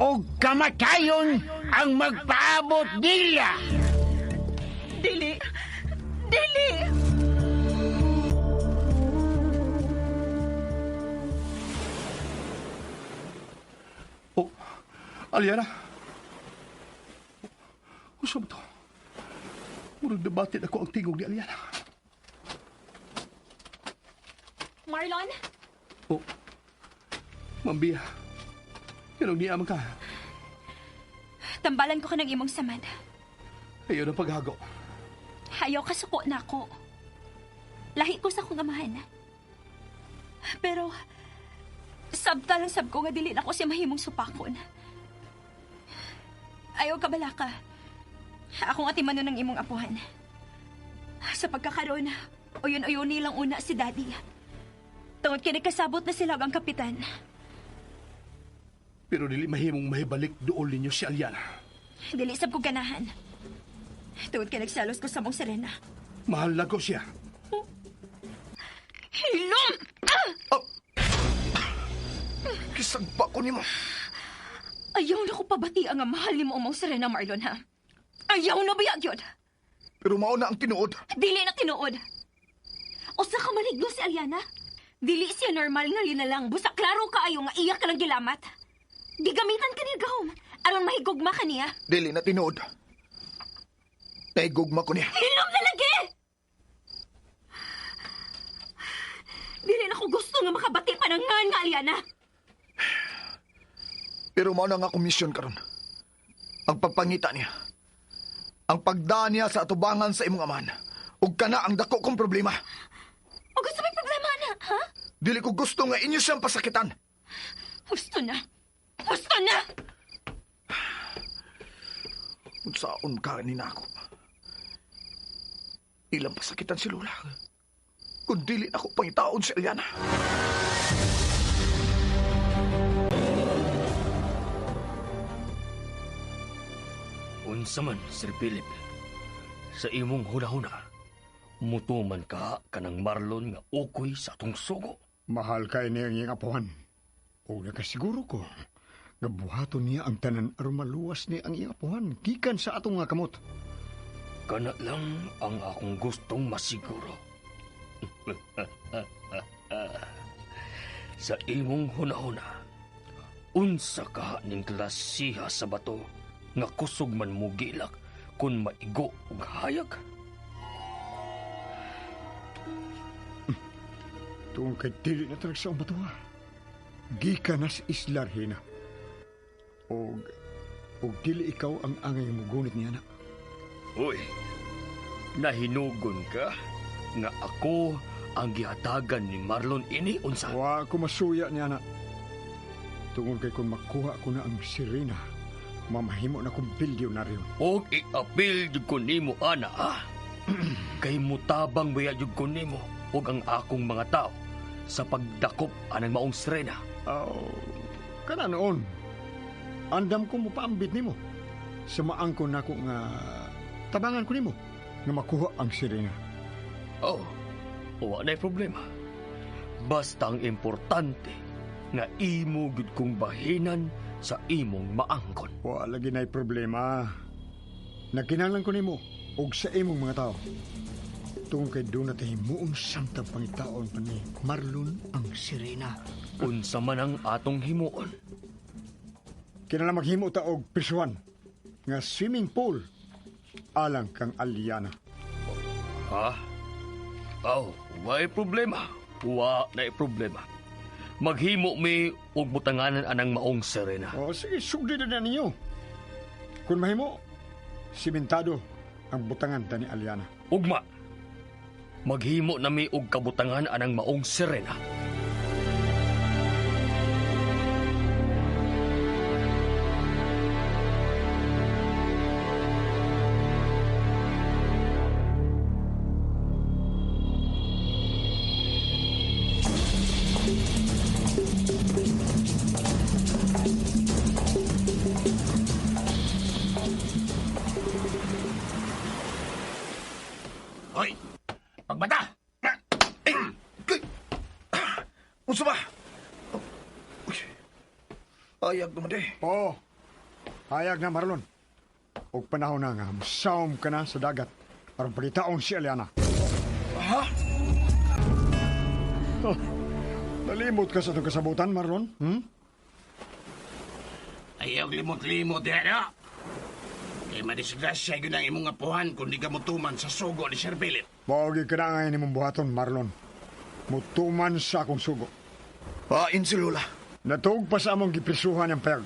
o kamatayon ang magpaabot nila. Dili! Dili! Oh, Aliana. Usa ba to? Murag nabatin ako ang tingog ni Aliana. Marlon? Oh, Ma'am Bia. Kanong niya man ka? Tambalan ko ka ng imong samad. Ayaw ng paghago. Ayaw kasuko na ako. Lahi ko sa akong amahan. Pero, sabta lang sab ko nga dili na ko siya mahimong supakon. Ayaw ka balaka. Akong atimanon ng imong apuhan. Sa pagkakaroon, uyon-uyon nilang una si Daddy. Tungod kay nagkasabot na sila ang kapitan. Pero dili mahimong mahibalik dool ninyo si Aliana. Dili sab ko ganahan. Tungod kay nagsalos ko sa mong Serena. Mahal na ko siya. Hilom! Oh. Kisagpa ko nimo. Ayaw na ko pabati ang mahal nimo ang mong Serena, Marlon, ha? Ayaw na bayag yun. Pero mao na ang tinuod. Dili na tinuod. Usa ka maligno si Aliana. Dili siya normal nga yun na lang. Busa klaro kaayo nga iya ka lang gilamat. Gigamitan ka niya gahom. Aron mahigugma ka niya. Dili na tinuod. Nahigugma ko niya. Hilom na lagi! Dili na ko gusto nga makabati pa ng ngan nga, Aliana. Pero mao na nga komisyon karon. Ang pagpangita niya. Ang pagdaan niya sa atubangan sa imong amahan. Ug kana ang dako kong problema. O gusto may problema na, ha? Dili ko gusto nga inyo siyang pasakitan. Gusto na. Gusto na! Unsaon ka ni nako. Ilang pasakitan si Lola. Kung dili ako pangitaon si Eliana. Unsa man, Sir Philip, sa imong hunahuna, mutuman ka kanang Marlon nga ukoy sa atong sugo. Mahal kay niya ang iyang apuhan. O nakasiguro ko, nga buhaton niya ang tanan aron maluwas niya ang iyang apuhan gikan sa atong nga kamot. Kana lang ang akong gustong masiguro. Sa imong hunahuna, unsa ka ning klasiha sa bato nga kusog man mo gilak kung maigo og hayag? Tuong kay dili na talag sa bato ha. Gikan na sa Isla Regina. Og dili ikaw ang angay mugunit niya na. Uy, nahinugon ka nga ako ang gihatagan ni Marlon ini unsa? Wa ko masuya niya na. Tungod kay kung makuha ko na ang Serena, mamahimo na kong bilyonaryo. Og iapil jud ko nimo ana ah. Kay mutabang baya jud ko nimo og ang akong mga tao sa pagdakop anang maong Serena. Oh, kana noon. Andam ko mopaambit nimo. Samaang ko nako nga tabangan ko nimo nga makuha ang Serena. Oh, wa na'y problema. Basta ang importante nga imo gud kong bahinan sa imong maangkon. Wa lagi na'y problema. Nagkinahanglan ko nimo og sa imong mga tao. Tungkol kay doon natin himuong samtang pangitaon pa ni Marlon ang Serena. Unsa man ang atong himuon? Kinahanglan maghimo ta og prisuhan nga swimming pool. Alang kang Aliana. Ha? Aw, way problema. Wa na problema. Maghimo mi og butanganan anang maong Serena. O sige, sugdi na ninyo. Kung mahimo, simentado ang butangan ta ni Aliana. Ugma. Maghimo na mi og kabutangan anang maong Serena. Hoy! Pagbata! Unsa ba? Uy. Ayag naman eh. Oo. Hayag na, Marlon. Og panahon na nga, musaom ka na sa dagat aron palitaon si Aliana. Ha? Oh, nalimot ka sa itong kasabutan, Marlon? Hmm? Ayaw limot-limot diha na. Kay madisgrasya yun ang imong apuhan kung di ka mutuman sa sugo ni Sir Philip. Maogi ka na ngayon imong buhaton, Marlon. Mutuman sa akong sugo. Pain si Lola. Natuog pa sa among giprisuhan ang payag.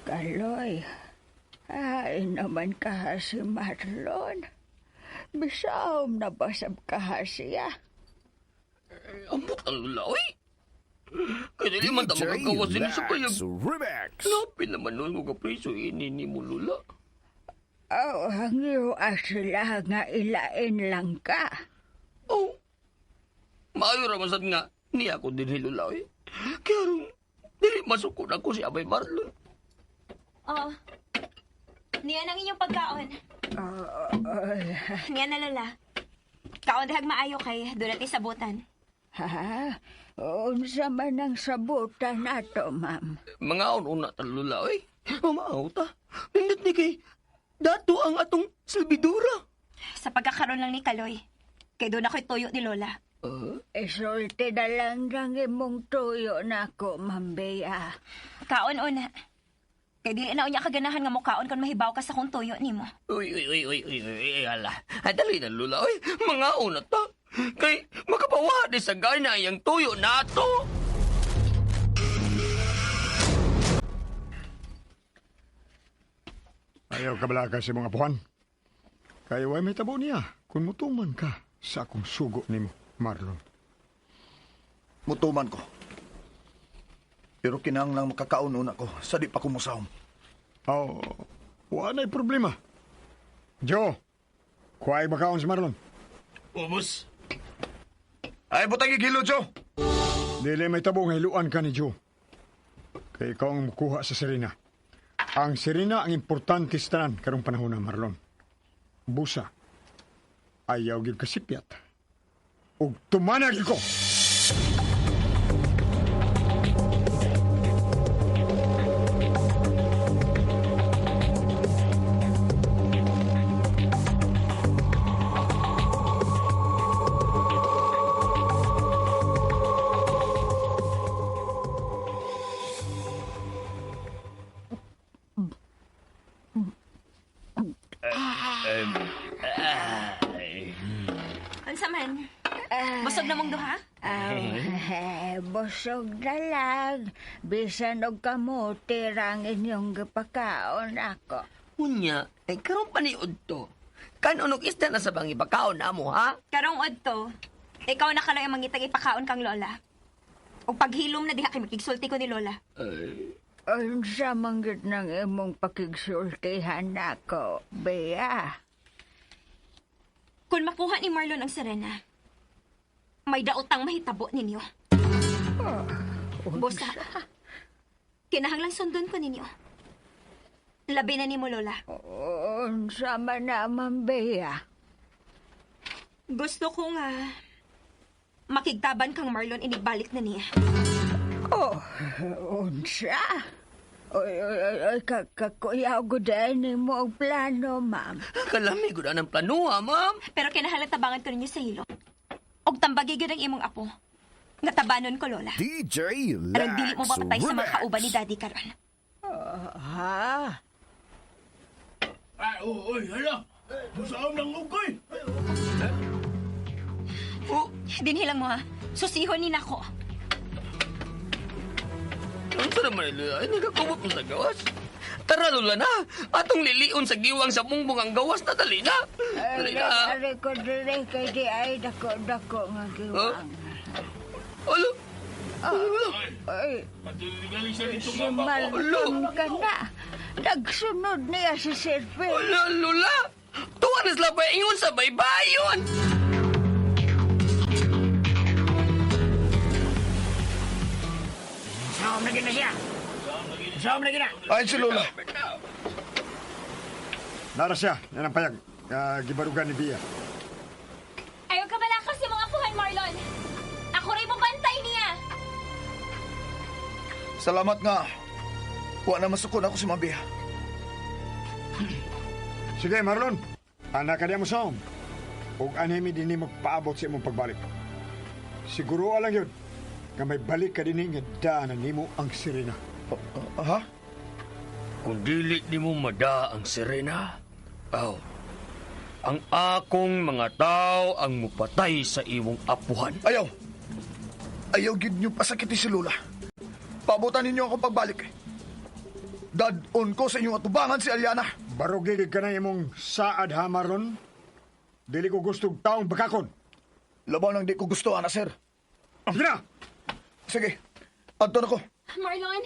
Kaloy, ay naman kaha si Marlon. Bisaom na basab kaha siya. Ambot ang lula, oy. Kaya dili man ta makagawas din sa payag. Remix. Lapit naman nun ko kapriso ini ni mo lula. Oh, hangyo sila nga ilain lang ka. Oh, maayo ra man sad nga niya ako din lula, oy. Kaya ron, dili masukod ako si Abay Marlon. Oo. Niya nang inyong pagkaon. Niya na, Lola. Kaon dahag maayo kay doon natin sabutan. Ha? Unsa man ang sabutan nato, ma'am? Mga una ta lula, oy. Mamaaw ta. Nindot ni kay dato ang atong silbidura. Sa pagkakaroon lang ni Kaloy. Kay doon ako'y tuyo ni Lola. Isulti na lang ng imong tuyo nako, Ma'am Bea. Kaon una. Kay dili na unya kaganahan nga mukaon kon mahibaw ka sa kong tuyo nimo. Uy, uy, uy, uy, uy, uy, ala. Dali na lula, oy. Mga una ta. Kay makapawa di sa gana iyang tuyo nato. Ayaw kabalaka sa mga apuhan. Kaya way may tabo niya kung mutuman ka sa akong sugo nimo, Marlon. Mutuman ko. Pero kinahanglang makakaon una ko sa di pa ko musahom. Oh, wala na'y problema. Joe, kuhay bakaon si Marlon. Ubus. Ay, butang igilo, Joe! Dili may tabo nga hiluan ka ni Joe. Kay ikaw ang mukuha sa Serena. Ang Serena ang importante sa tanan karong panahon na, Marlon. Busa, ayaw gyud kasipyat. Ug tumanag ko! Unsa man? Busog na mong duha? Busog na lang. Bisan og kamote rang inyong gipakaon ako. Unya, ay karon pa ni Udto. Kanon og isda na sa bang ipakaon na mo, ha? Karong udto, ikaw na kaloy ang mangitag ipakaon kang lola. Og paghilom na diha kay makigsulti ko ni lola. Unsa man gyud nang imong pakigsultihan nako, Bea? Kung makuha ni Marlon ang Serena, may daotang mahitabo ninyo. Busa, kinahanglang sundon ko ninyo. Labi na ni mo, Lola. Unsa man na, Ma'am Bea? Gusto ko nga makigtaban kang Marlon inigbalik na niya. Oh, unsa? Oy, oy, oy, oy, kakuyaw gud ni mo og plano, ma'am. Kalami gud ang plano, ha, ma'am. Pero kinahanglan tabangan ko ninyo sa hilo. Og tambagi gyud ang imong apo. Nga tabanon ko, Lola. DJ Aron dili mo Lax mapatay sa mga kauban ni Remix. Daddy karon. Ha? Ay, oy, hala. Busaon ng ugoy. Oh, Dinhilang mo ha. Susihon ni nako. Unsa naman ni Lola? Ay, nagkakubot mo sa gawas. Tara, Lola na. Atong lilion sa giwang sa bungbong ang gawas na. Dali na. Dali na. Ari ko dire kay di ay dako-dako nga giwang. Alo. Ay, Patigali siya dito si Marlon ka na. Nagsunod niya si Sir Phil. Alo, Lola. Tuwa na sila pa ingon sa baybayon. Saom na gina siya. Saom na gina. Ay, si Lola. Nara siya, yan ang payag. Gibarugan ni Bia. Ayaw ka malakas sa mga apuhan, Marlon. Ako rin mo bantay niya. Salamat nga. Wa na masukon ako si Mabia. Sige, Marlon. Anak ka niya mo saom. Ug animi dinhi magpaabot sa imong pagbalik. Siguro lang yun nga may balik ka dinhi nga daanan nimo ang sirena. Ha? Kung dili nimo mada ang sirena, aw, ang akong mga tao ang mupatay sa imong apuhan. Ayaw. Ayaw gid niyo pasakiti si Lola. Pabutan ninyo ako pagbalik. Dad-on ko sa inyong atubangan si Aliana. Barugi gid ka na imong saad ha, Marlon. Dili ko gusto og taong bakakon. Labaw nang di ko gusto, ana, sir. Sige na! Sige, adto na ko. Marlon,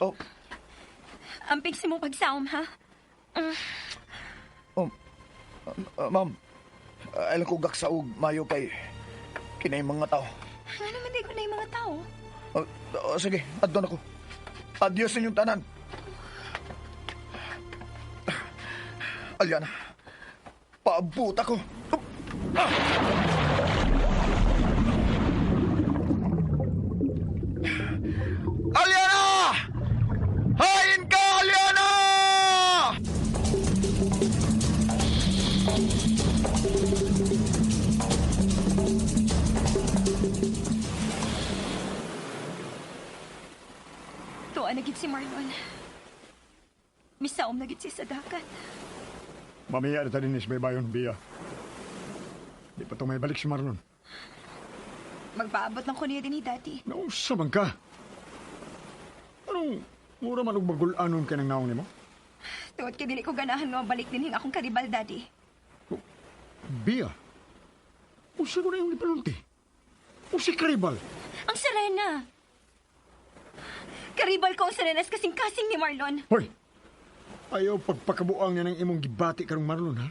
Oh, amping si mo pagsaom, ha? Ma'am. Alam ko gaksaog mayo kay kinay mga tao. Nga naman di ko na yung mga tao. Oh, sige, adto na ko. Adios inyong tanan. Aliana, paabot ako. Ah! Aliana! Hain ka, Aliana! Tuwa na gid si Marlon. Misaom na gid siya sa dagat. Mamiya na ta dinhi sa baybayon, Bia. Di pa to may balik si Marlon. Magpaabot lang ko niya din ni Daddy. Nausa man ka. Anong mura man og bagul-anon ka ng naong nimo? Tungod kay dili ko ganahan nga mabalik din akong karibal, Daddy. Bia, usa ko na yung ipalunti. Usi karibal. Ang Serena! Karibal ko ang Serena kasing-kasing ni Marlon. Hoy! Ayaw pagpakabuang niya ng imong gibati karong Marlon, ha?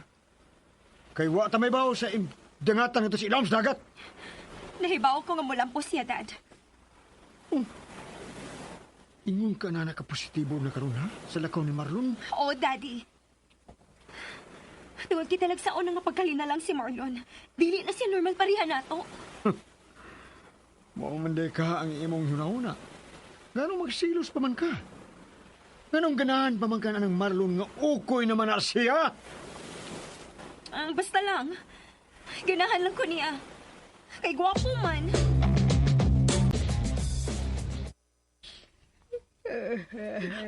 Kay wa ta may bawo sa dangatan ito sa ilawom sa dagat. Nahibaw ko nga mulampo siya, Dad. Ingon ka na nakapositibo na karon, ha? Sa lakaw ni Marlon. Oo, Daddy. Tungod kita nagsaon nga pagkalina lang si Marlon. Dili na siya normal pareha nato. Mao man day ka ang imong hunahuna. Nganong magsilos pa man ka? Nganong ganahan pa man ka na ng Marlon nga ukoy naman na siya? Basta lang. Ganahan lang ko niya. Kay gwapo man.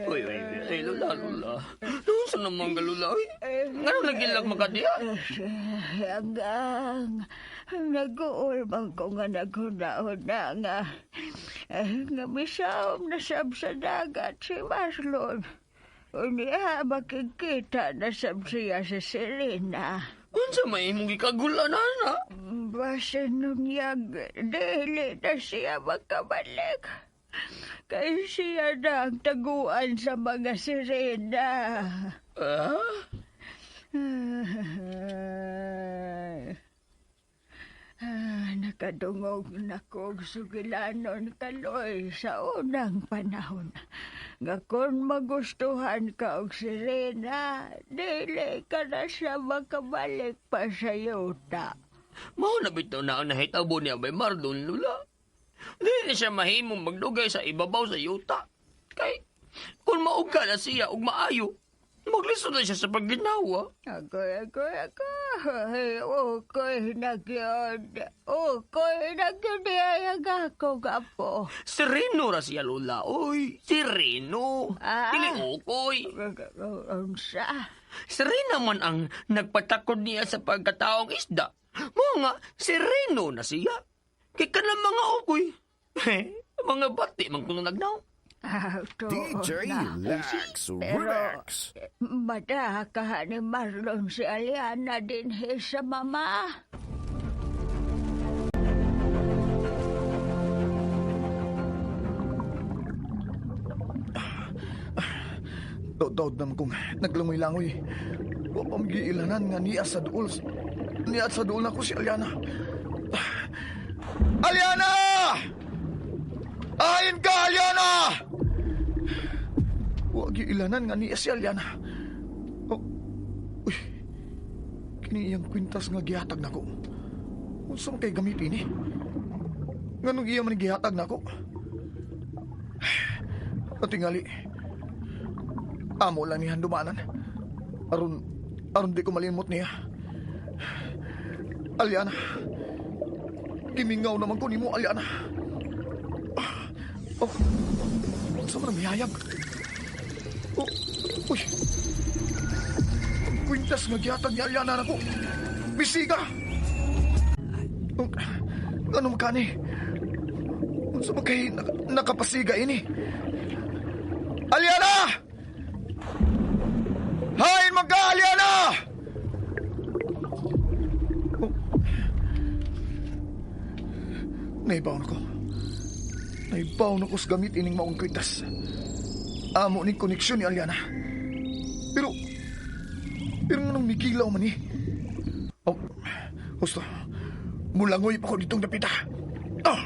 Uy, uy, uy, Lola, Lola. Unsa naman ka, Lola? Uy, ngano lagi lang makadiya? Hanggang nag-uulmang ko nga naghuna-huna nga nga misaom na sab sa dagat si Marlon. Unya, makikita na sab siya sa Serena. Unsa may imong gikagula na, na? Basta nunyag, dili na siya makabalik. Kay siya na ang taguan sa mga sirena. Ah? Nakadungog na kog sugilanon kaloy sa unang panahon. Nga kung magustuhan ka og sirena, dili ka na siya makabalik pa sa yuta. Mao na bitaw na ang nahitabo niya bay Marlon, Lola. Dili na siya mahimong magdugay sa ibabaw sa yuta. Kay, kung maugka na siya og maayo, maglisod na siya sa pagginawa. Agoy, agoy, agoy. Ay, okay na gyud. Okay na gyud ay ang akong apo. Sereno ra siya, Lola. Oy, sereno. Ah. Dili ukoy. Unsa? Serena man ang nagpatakod niya sa pagkataong isda. Mo nga, sereno na siya. Kay kanang mga ukoy. Mga bati man kuno nagnaw. Ah, tuon DJ na. Lax Pero, Relax. Mada ka ni Marlon si Aliana din sa mama. Daud-daud naman kong naglangoy-langoy. Wa pa magiilanan nga niya sa duol. Niya sa duol na ko si Aliana. Aliana! Ayin ka, Aliana! Wa giilanan nga niya si Aliana. Oh, uy, kini iyang kwintas nga gihatag nako. Unsa man kay gamitin ni? Nganong iya man gihatag nako? Patingali. Amo lang ni handumanan. Aron di ko malimot niya. Aliana. Gimingaw naman ko nimo, Aliana. Oh, unsa man ang mihayag? Oh, uy. Ang kwintas nga gihatag ni Aliana nako. Bisiga! Oh, ano man kani? Unsa man kay nakapasiga ini? Aliana! Hain man ka, Aliana! Oh. Naibaw na ko. Naibaw na ko sa gamit ining maong kwintas. Amo ning koneksyon ni Aliana. Pero nganong mikilaw man ni? Oh, husto. Mulangoy pa ko ditong dapita. Ah!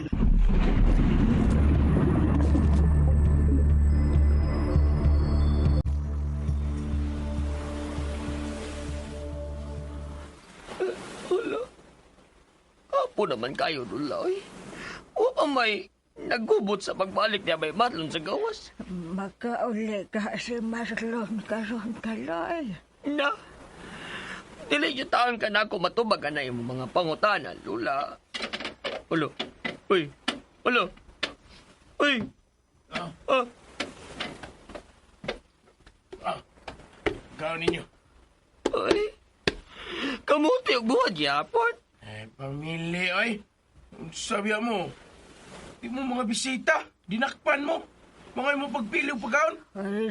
Wala. Apo naman kayo, Lola. Oy. Wa pa may naggubot sa pagbalik niya may Marlon sa gawas. Makauli ka si Marlon karon Kaloy. Na. Dili yung taon ka na ako matubag ka na yung mga pangutana, Lola. Ulo. Uy. Ulo. Uy. Ah. Ah. Ah. Kaon ninyo. Uy. Kamuti og buhat yapon. Eh, pamili, oy. Sabi mo, di mo mga bisita, dinakpan mo. Mga mo pagpili og pagkaon. Ay,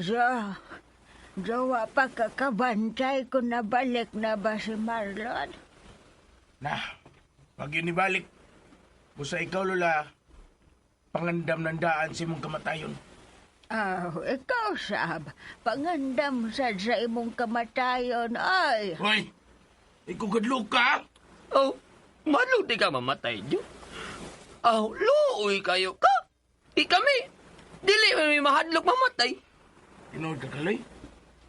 Jo, wa pa kakabantay kung nabalik na ba si Marlon? Na, pag yun ibalik, busa ikaw, Lola, pangandam ng daan sa imong kamatayon. Ah, ikaw, Sab, pangandam sad sa imong kamatayon, ay. Hoy, ikaw gadlok ka? Oh, madlok di ka mamatay, Jo. Aw, luoy kayo ka. Di kami. Dili may mahadlok mamatay. Tinood ka, Kaloy?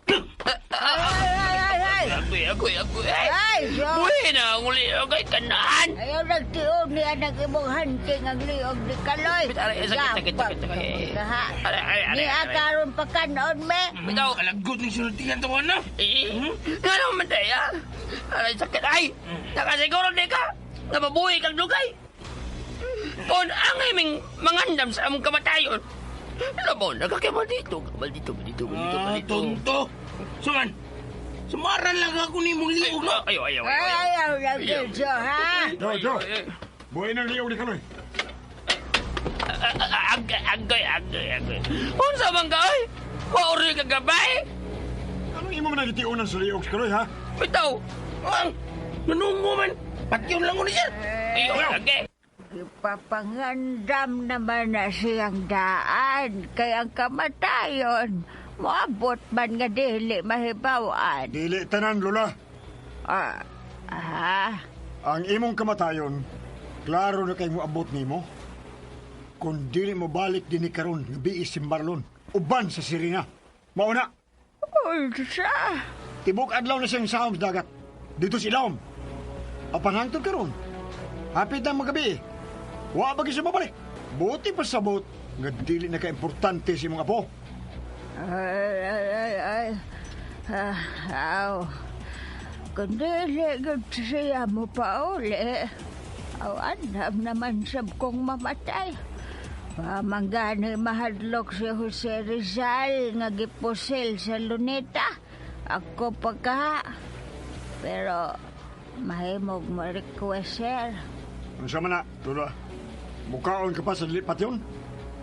Ay, ay, ay, ay! Agoy, agoy, agoy. Ay, Ay, Jo! Buhi na ang uli. Agay, kanaan. Ayaw nagtiog niya ng imong hunting ang liog ni Kaloy. Aray, sakit, sakit, sakit, sakit. Kaha. Aray, aray, aray, Niya aray. karon pa kanon, me. Bitaw. Kalaggot ni sultihan to na. Eh, nga naman tayo, ah. Aray, sakit. Ay, nakasiguro di ka. Nababuhi kang dugay. Kung ang iming mangandam sa among kamatayon, labaw na ka kay maldito. Maldito, maldito, maldito, Ah, maldito. tonto. Suman, sumaran lang ako ni mong liog, no? Ayaw, ayaw, Ay, ayaw. ayaw lagi, Jo, ha? Jo, Jo. Buhay ng liog ni Kaloy. Agay, agay, agay, agay. Unsa man ka, ay? Mauri ka gabay? Anong imo man nagitiunan sa liog si Kaloy, ha? Bitaw. Ang, nanungo man. Patyon lang ko ni sir. Ayaw, agay. Ipapangandam naman na siyang daan, kay ang kamatayon, moabot man nga dili mahibawan. Dili tanan, Lola. Ah, ah, Ang imong kamatayon, klaro na kay moabot nimo. Kung dili mo balik dinhi karon, gabi si Marlon, uban sa Sirena. Mao na. Unsa? Tibok adlaw na siyang sahom sa dagat. Dito sa ilawom. Apan hangtod karon. Hapit na magabi. Wa ba gyud siya mabalik? Buti pa sa bot nga dili na ka-importante si imong apo. Ay, ay, ay, ay. Ah, aw. Kung dili gud siya mo pauli, aw andam naman sab kong mamatay. Pamanggani mahadlok si Jose Rizal nga gipusil sa luneta. Ako pagka. Pero mahimog mo request, sir. Unsa man na, Lola? Mukaon ka pa sa dili yun?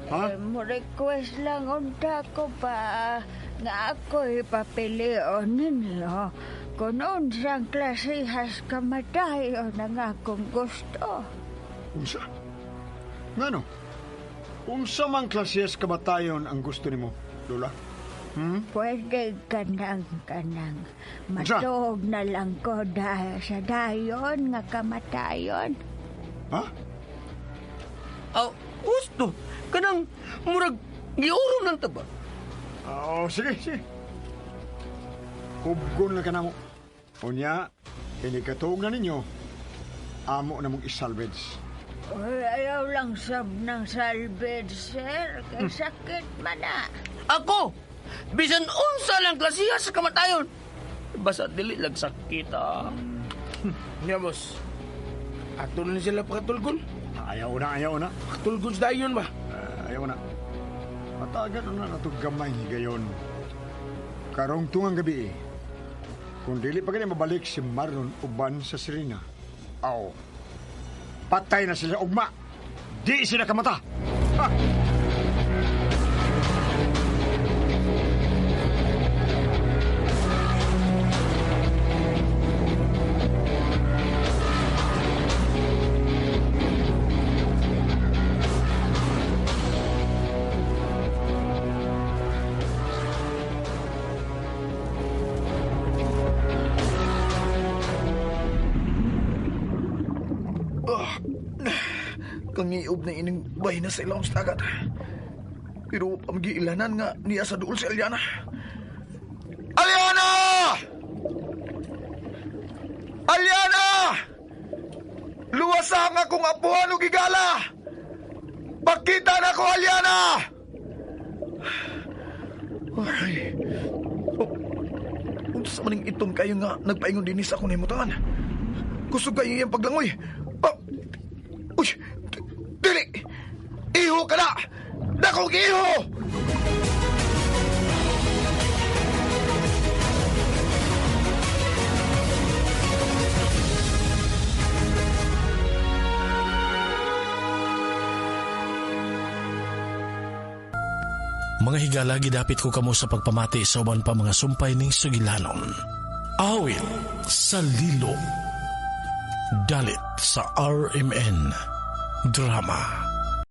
Ha? Eh, mo request lang unta ko pa nga ako'y papilion ninyo kung unsang klasehas kamatayon ang akong gusto. Unsa? Ngano? Unsa man klasehas kamatayon ang gusto nimo, Lola? Hmm? Pwede kanang matuog na lang ko dahil sa dayon nga kamatayon. Ha? Aw, gusto. Kanang murag giurom lang ta ba? Oo, sige, sige. Hubgon lang ka na mo. Unya, inikatuog na ninyo, amo na mong isalvage. Uy, ayaw lang sab ng salvage, sir. Kay sakit man na. Ako! Bisan unsa lang klasiha sa kamatayon. Basta dili lang sakit, ah. Nya, boss. Ato na sila pakatulgon. Ayaw na, ayaw na. Pakatulgon sa dayon ba? Ayaw na. Matagal na na itong gamay higayon. Karong tungang gabi, kung dili pa gani mabalik si Marlon uban sa Serena, aw, patay na sila ugma. Di sila kamata. Ha! Kangiob na ining bahay na sa ilawom sa dagat. Pero pamagiilanan nga niya sa duol si Aliana. Aliana! Aliana! Luwasa nga kung apuhan o gigala! Pakita na ko, Aliana! Aray. Oh, unsa man ning itom kayo nga nagpaingon dinis ako nahimutangan. Kusog kayo iyang paglangoy. Oh. Uy! Dili! Iho ka na! Dakong iho! Mga higala, gidapit ko kamo sa pagpamati sa uban pa mga sumpay ning sugilanon. Awit sa Lilo. Dalit sa RMN Drama.